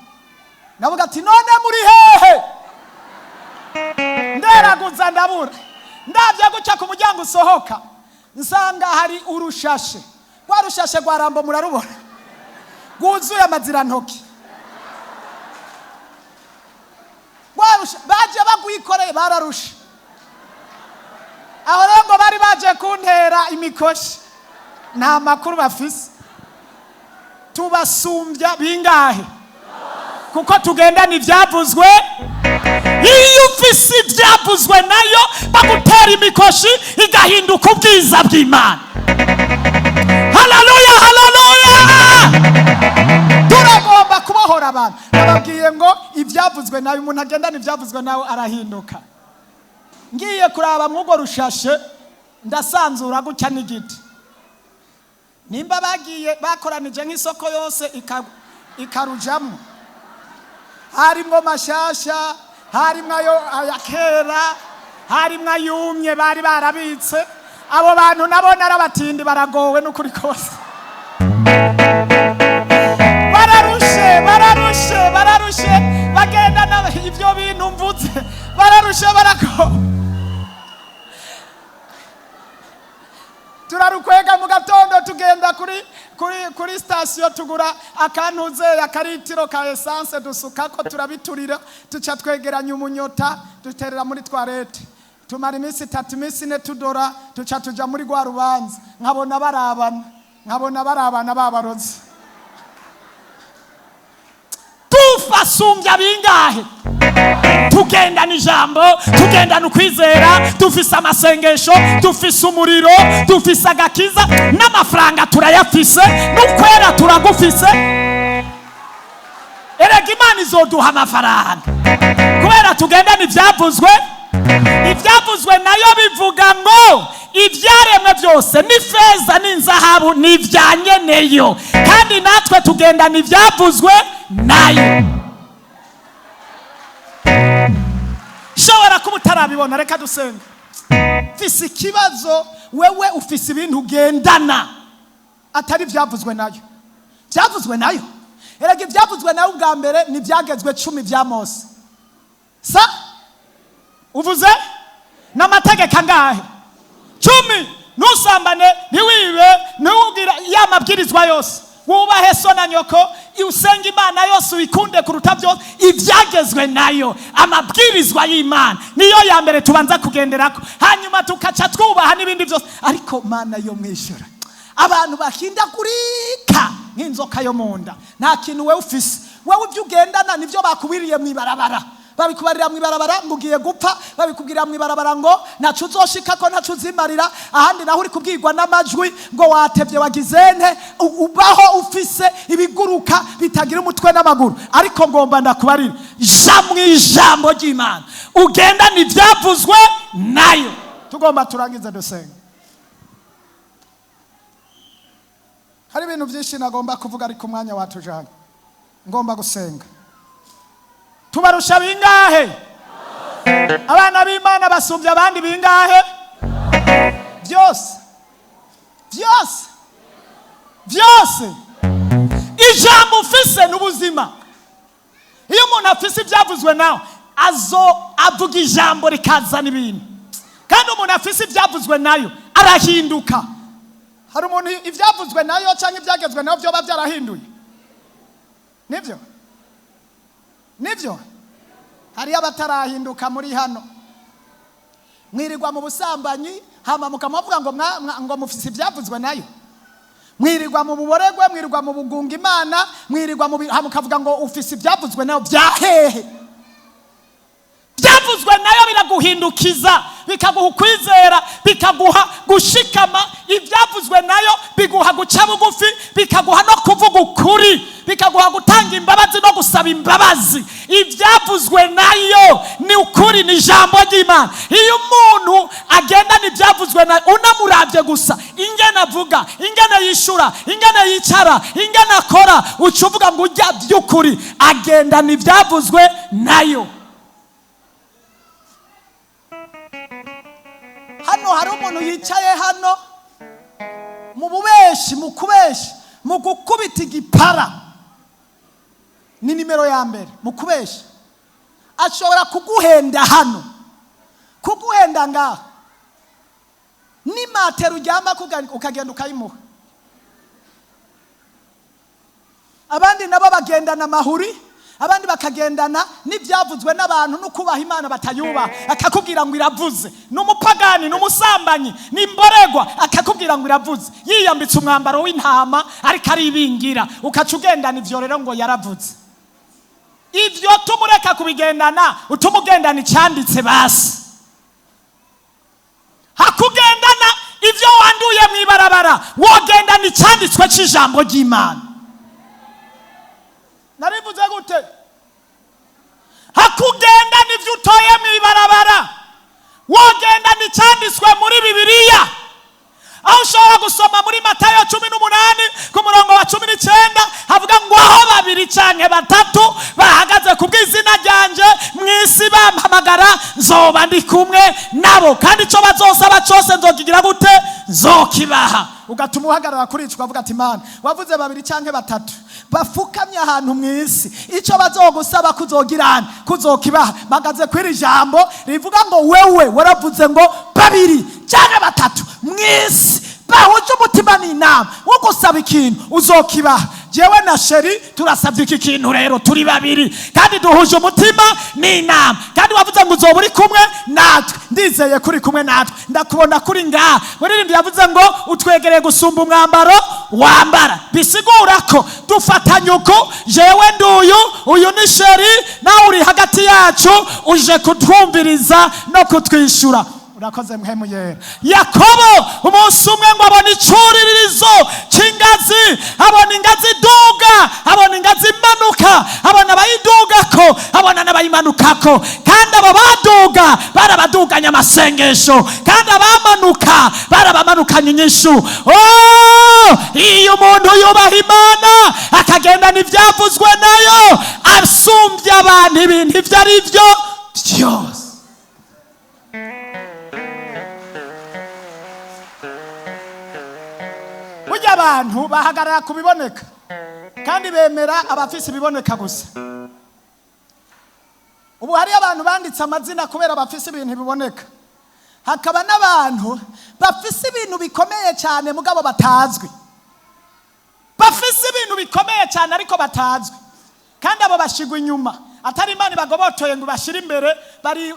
Ndavuga ati: "None muri hehe?" Nderaguza, ndabura. Ndabye guca ku muryango usohoka, nsanga hari urushashe, rwa rushashe rwa Rambo murarubona, rwuzuye amazirantoki. Baje bagwikoreye, bararusha. Aho rero ngo bari baje kuntera imikoshi, nta makuru bafise. Tubasumbya bingahe? Kuko tugendana ibyavuzwe. Iyo ufise ibyavuzwe nayo, bagutera imikoshi igahinduka ubwiza bw'Imana. Haleluya, haleluya! Turagomba kubohora abantu. Nababwiye ngo ibyavuzwe nawe, umuntu agendana ibyavuzwe nawe arahinduka. Ngiye kuraba mw'urwo rushashe, ndasanzura gutya n'igiti. Nimba bagiye bakoranije nk'isoko yose ikarujamo, harimwo mashasha. Harimwo ayo aya kera, harimwo ayumye bari barabitse. Abo bantu nabo narabatindi, baragowe n'ukuri kose, bararushe, bararushe, bararushe. Bagenda ibyo bintu mvutse, bararushe, baragowe. Turarukwega mu gatondo, tugenda kuri sitasiyo, tugura akantuze akaritiro ka essence, dusukako, turabiturira, tuca twegeranya umunyota, duterera muri toilette. Tumara iminsi 3, iminsi 4 tudora. Tuca tuja muri rwa rubanza, nkabona barabana, nkabona barabana babarozi. Tufasumbya bingahe? Tugendana ijambo, tugendana ukwizera, dufise amasengesho, dufise umuriro, dufise agakiza, n'amafaranga turayafise, n'ukwera turagufise. Erega Imana izoduha amafaranga kubera tugendana ibyavuzwe. Ibyavuzwe nayo bivuga ngo ibyaremwe byose n'ifeza n'inzahabu ni ibya nyeneyo, kandi natwe tugendana ibyavuzwe nayo. Shobora kuba utarabibona, reka dusenga. Mfise ikibazo, wewe ufise ibintu ugendana atari ibyavuzwe nayo. Byavuzwe nayo, erega ibyavuzwe nayo ubwa mbere ni ibyagezwe 10 bya Mose. Sa uvuze n'amategeko angahe? 10. Ntusambane, ntiwibe, ntiwubwire, ya mabwirizwa yose, wubahe so na nyoko, usenge Imana yose, uyikunde kuruta byose. Ibyagezwe nayo, amabwirizwa y'Imana niyo ya mbere tubanza kugenderako, hanyuma tukaca twubaha n'ibindi byose. Ariko Mana yo mwishyura, abantu bakindagurika nk'inzoka yo mu nda. Nta kintu wewe ufise. Wewe ibyo ugendana nibyo bakubiriye mu ibarabara. Babikubarira mu ibarabara ngo ugiye gupfa, babikubwira mu ibarabara ngo ntaco uzoshika ko ntaco uzimarira. Ahandi naho uri kubwirwa n'amajwi ngo watevye, wagize nte. Ubaho ufise ibiguruka bitagira umutwe n'amaguru. Ariko ngomba ndakubarira, ja mu ijambo ry'Imana, ugendane ibyavuzwe nayo. Tugomba turangize dusenga. Hari ibintu byinshi nagomba kuvuga, ariko umwanya watujanye, ngomba gusenga. Tubarusha bingahe? Abana b'Imana basumbya abandi bingahe? Byose, byose, byose. Ijambo ufise n'ubuzima. Iyo umuntu afise ibyavuzwe nawe, azo avuga ijambo rikazana ibintu. Kandi umuntu afise ibyavuzwe nayo arahinduka. Hari umuntu ibyavuzwe nayo cyangwa ibyagezwe nayo byoba byarahinduye? Nibyo, nibyo. Hariyo abatarahinduka muri hano. Mwirirwa mu busambanyi, hama mukamuvuga ngo ngo mufise ibyavuzwe nayo. Mwirirwa mu buboregwe, mwirirwa mu bugunga Imana, mwirirwa mu hama mukavuga ngo ufise ibyavuzwe nayo. Bya hehe? Byavuzwe nayo biraguhindukiza, bikaguha ukwizera, bikaguha gushikama. Ibyavuzwe nayo biguha guca bugufi, bikaguha no kuvuga ukuri, bikaguha gutanga imbabazi no gusaba imbabazi. Ibyavuzwe nayo ni ukuri, ni ijambo ry'Imana. Iyo umuntu agendana ibyavuzwe nayo, unamurabye gusa, ingene avuga, ingene yishura, ingene yicara, ingene akora, uca uvuga ngo ujya by'ukuri agendana ibyavuzwe nayo. Hano hari umuntu yicaye hano mu bubeshi, mu kubeshi, mu gukubita igipara, ni nimero ya mbere mu kubeshi. Ashobora kuguhenda hano, kuguhenda ngaha, n'imatera uryama ukagenda ukayimuha. Abandi nabo bagendana amahuri, abandi bakagendana n'ibyavuzwe n'abantu no kubaha Imana batayubaha. Akakubwira ngo iravuze, ni umupagani, ni umusambanyi, ni imboregwa, akakubwira ngo iravuze, yiyambitse umwambaro w'intama ariko aribingira. Ukaca ugendana ivyo rero ngo yaravuze. Ivyo tumureka kubigendana, utuma ugendana icyanditse basi. Hakugendana ivyo wanduye mu ibarabara, wogendana icyanditswe cy'ijambo ry'Imana. Narivuze gute? Hakugendana ivyo utoye mu ibarabara, wogendana icyanditswe muri Bibiliya. Aho ushobora gusoma muri Matayo 18 ku murongo wa 19, havuga ngo aho babiri canke batatu bahagaze ku bw'izina ryanje mu isi bampamagara, nzoba ndi kumwe nabo, kandi ico bazosaba cose nzokigira gute? Nzokibaha. Ugatuma uhagarara kuri ico, ukavuga ati: "Mana, wavuze babiri canke batatu bafukamye ahantu mu isi, ico bazogusaba kuzogirana kuzokibaha." Mpagaze kw'iri jambo rivuga ngo wewe waravuze ngo babiri canke batatu mu isi bahuje umutima n'inama wo gusaba ikintu, uzokibaha. Jewe na chéri turasabye iki kintu rero, turi babiri kandi duhuje umutima n'inama, kandi wavuze ngo uzoba uri kumwe natwe. Ndizeye kuri kumwe natwe, ndakubona kuri ngaha. Muririmbyi yavuze ngo utwegereye gusumba umwambaro wambara, bisigura ko dufatanye uku: jewe nduyu, uyu ni chéri, nawe uri hagati yacu, uje kutwumviriza no kutwishyura. Urakoze, Mpwemu Yera. Yakobo umunsi umwe ngo abona icuririzo cy'ingazi, abona ingazi iduga, abona ingazi imanuka, abona abayidugako, abona n'abayimanukako. Kandi abo baduga barabaduganye amasengesho, kandi abamanuka barabamanukanye inyishu. Oh, iyo umuntu yubaha Imana akagendana ibyavuzwe nayo, asumbya abantu ibintu ibyo ari byo byose. Burya abantu bahagarara ku biboneka, kandi bemera abafise ibiboneka gusa. Ubu hariyo abantu banditse amazina kubera bafise ibintu biboneka, hakaba n'abantu bafise ibintu bikomeye cyane mugabo batazwi, bafise ibintu bikomeye cyane ariko batazwi. Kandi abo bashigwa inyuma, atari Imana bagobotoye ngo bashire imbere,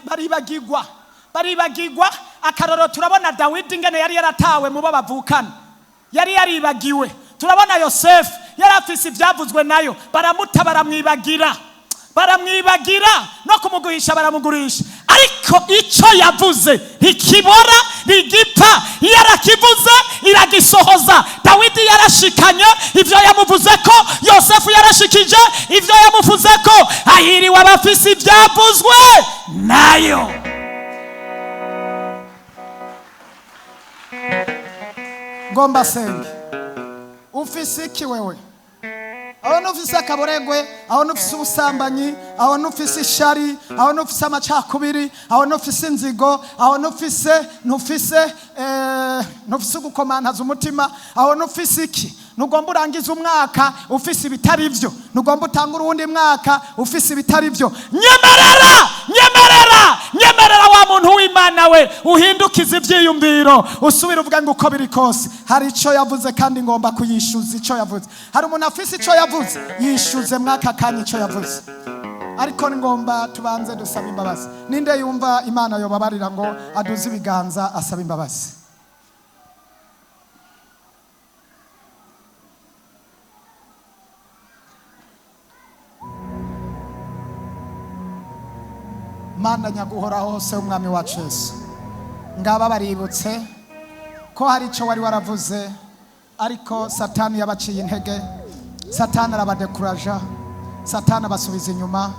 baribagigwa, baribagigwa. Akaroro, turabona Dawidi ingene yari yaratawe mu bo bavukana, yari yaribagiwe. Turabona Yosefu yari afise ibyavuzwe nayo, baramuta, baramwibagira, baramwibagira, no kumugurisha baramugurisha. Ariko icyo yavuze ntikibora, ntigipfa. Yarakivuze, iragisohoza. Dawidi yarashikanye ibyo yamuvuze ko, Yosefu yarashikije ibyo yamuvuze ko. Ahiriwe abafise ibyavuzwe nayo. Ngomba senge, ufise iki wewe? Aho nufise akaboregwe, aho nufise ubusambanyi, aho nufise ishari, aho nufise amacakubiri, aho nufise inzigo, aho nufise ugukomantaza umutima, aho nufise iki? Ntugomba urangize umwaka ufise ibitari byo, ntugomba utangure uwundi mwaka ufise ibitari byo. Nyemerera, nyemerera, nyemerera, wa muntu w'Imana we, uhindukize ibyiyumviro, usubire uvuga ngo uko biri kose hari icyo yavuze kandi ngomba kuyishyuza icyo yavuze. Hari umuntu afise icyo yavuze? Yishyuze mwaka kanya icyo yavuze. Ariko ngomba tubanze dusaba imbabazi. Ninde yumva Imana yobabarira ngo aduze ibiganza asaba imbabazi? Mana nyaguhoraho hose, Umwami wacu Yesu, ngaba baributse ko hari icyo wari waravuze, ariko Satani yabaciye intege, Satani arabadekuraja, Satani abasubiza inyuma.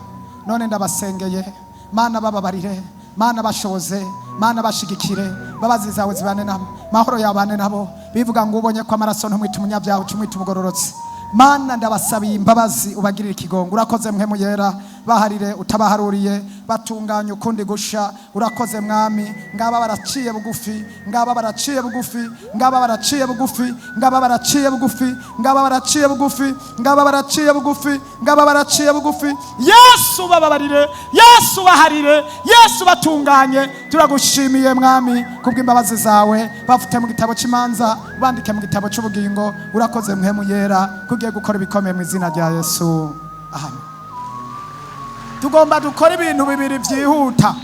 None ndabasengeye, Mana, bababarire. Mana, bashoboze. Mana, bashigikire. Babazi zawe zibane nabo, mahoro yabane nabo. Bivuga ngo ubonye ko amaraso ntumwita umunyabyaha, uca umwita umugororotsi. Mana, ndabasabiye imbabazi, ubagirire ikigongo. Urakoze, Mpwemu Yera. Baharire utabaharuriye, batunganye ukundi gusha. Urakoze, Mwami. Ngaba baraciye bugufi, ngaba baraciye bugufi, ngaba baraciye bugufi, ngaba baraciye bugufi, ngaba baraciye bugufi, ngaba baraciye bugufi, ngaba baraciye bugufi. Yesu, bababarire. Yesu, baharire. Yesu, batunganye. Turagushimiye, Mwami, kubw'imbabazi zawe. Bafute mu gitabo cy'imanza, bandike mu gitabo cy'ubugingo. Urakoze, Mpwemu Yera, kugiye gukora ibikomeye, mu izina rya Yesu, amen. Tugomba dukora ibintu bibiri byihuta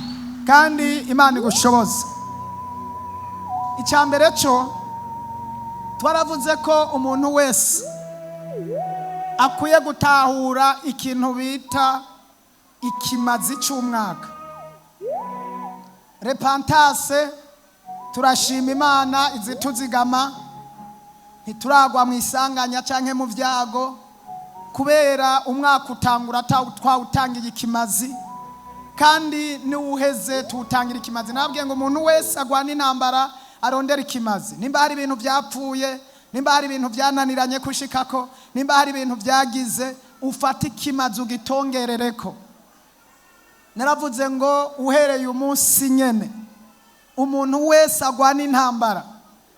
kandi Imana igushoboza. Icya mbere cyo, twaravuze ko umuntu wese akwiye gutahura ikintu bita ikimazi cy'umwaka, repentance. Turashima Imana izituzigama, ntituragwa mu isanganya cyangwa mu byago, kubera umwaka utangura twawutangiye ikimazi, kandi niwuheze tuwutangira ikimazi. Nabwiye ngo umuntu wese agwana intambara. Arondera ikimazi. Nimba hari ibintu byapfuye, nimba hari ibintu byananiranye kushikako, nimba hari ibintu byagize, ufate ikimazi ugitongerereko. Naravuze ngo uhereye umunsi nyene, umuntu wese agwana intambara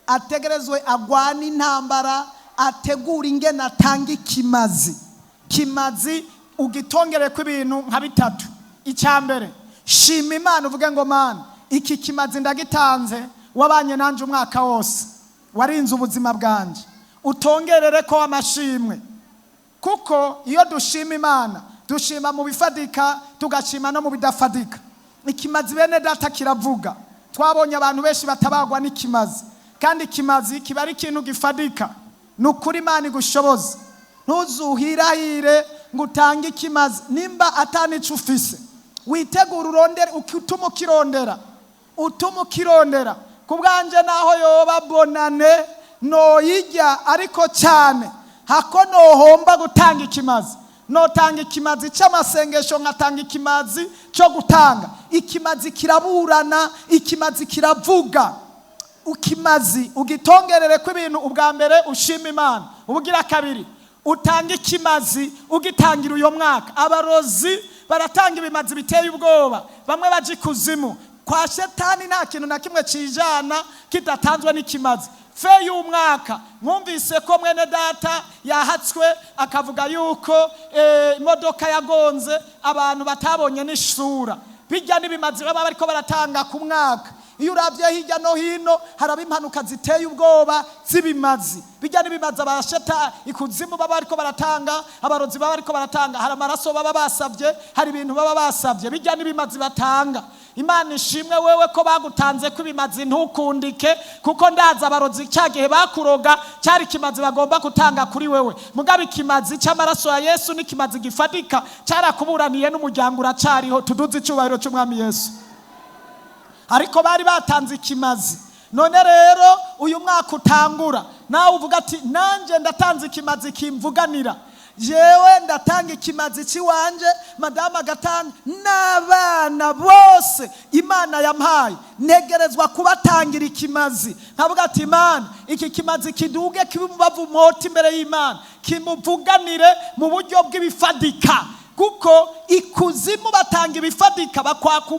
ategerezwe agwana intambara ategura ingene atanga ikimazi. Kimazi ugitongereko ibintu nka bitatu. Icya mbere, shima Imana, uvuge ngo: "Mana, iki kimazi ndagitanze, wabanye nanjye umwaka wose, warinze ubuzima bwanjye." Utongerere ko amashimwe, kuko iyo dushima Imana dushima mu bifadika, tugashima no mu bidafadika. Ikimazi, bene data, kiravuga. Twabonye abantu benshi batabagwa n'ikimazi, kandi ikimazi kiba ari ikintu gifadika. Ni ukuri, Imana igushoboza, ntuzuhirahire ngo utange ikimazi nimba atanico ufise. Witegure, urondere, utuma ukirondera, utuma ukirondera. Ku bwanjye, naho yoba bonane noyijya, ariko cyane hako nohomba gutanga ikimazi, notanga ikimazi cy'amasengesho, nkatanga ikimazi cyo gutanga. Ikimazi kiraburana, ikimazi kiravuga. Ukimazi ugitongerere ko ibintu. Ubwa mbere ushima Imana, ubugira kabiri utanga ikimazi ugitangira uyo mwaka. Abarozi baratanga ibimazi biteye ubwoba, bamwe baje ikuzimu kwa shetani. Nta kintu na kimwe kijana kidatanzwe n'ikimazi. Fe y'umwaka, mwumvise ko mwene data yahatswe, akavuga yuko imodoka yagonze abantu batabonye n'isura. Bijya n'ibimazi baba bariko baratanga ku mwaka. Iyo urabye hirya no hino haraba impanuka ziteye ubwoba z'ibimazi. Bijya n'ibimazi abasheta ikuzimu baba bariko baratanga, abarozi baba bariko baratanga. Hari amaraso baba basabye, hari ibintu baba basabye. Bijya n'ibimazi batanga. Imana ishimwe wewe ko bagutanze ko ibimazi ntukundike, kuko ndaza abarozi cya gihe bakuroga cyari ikimazi bagomba gutanga kuri wewe. Mugabo ikimazi cy'amaraso ya Yesu n'ikimazi gifatika, cyarakuburaniye n'umuryango uracariho. Tuduze icyubahiro cy'Umwami Yesu. Ariko bari batanze ikimazi. None rero uyu mwaka utangura, nawe uvuga ati: "Nanjye ndatanze ikimazi kimvuganira. Jewe ndatanga ikimazi cy'iwanje, madamu agatanga, n'abana bose Imana yampaye ntegerezwa kubatangira ikimazi." Nkavuga ati: "Imana, iki kimazi kiduge, kibavu mota imbere y'Imana, kimuvuganire mu buryo bw'ibifadika," kuko ikuzimu batanga ibifadika, bakwaka.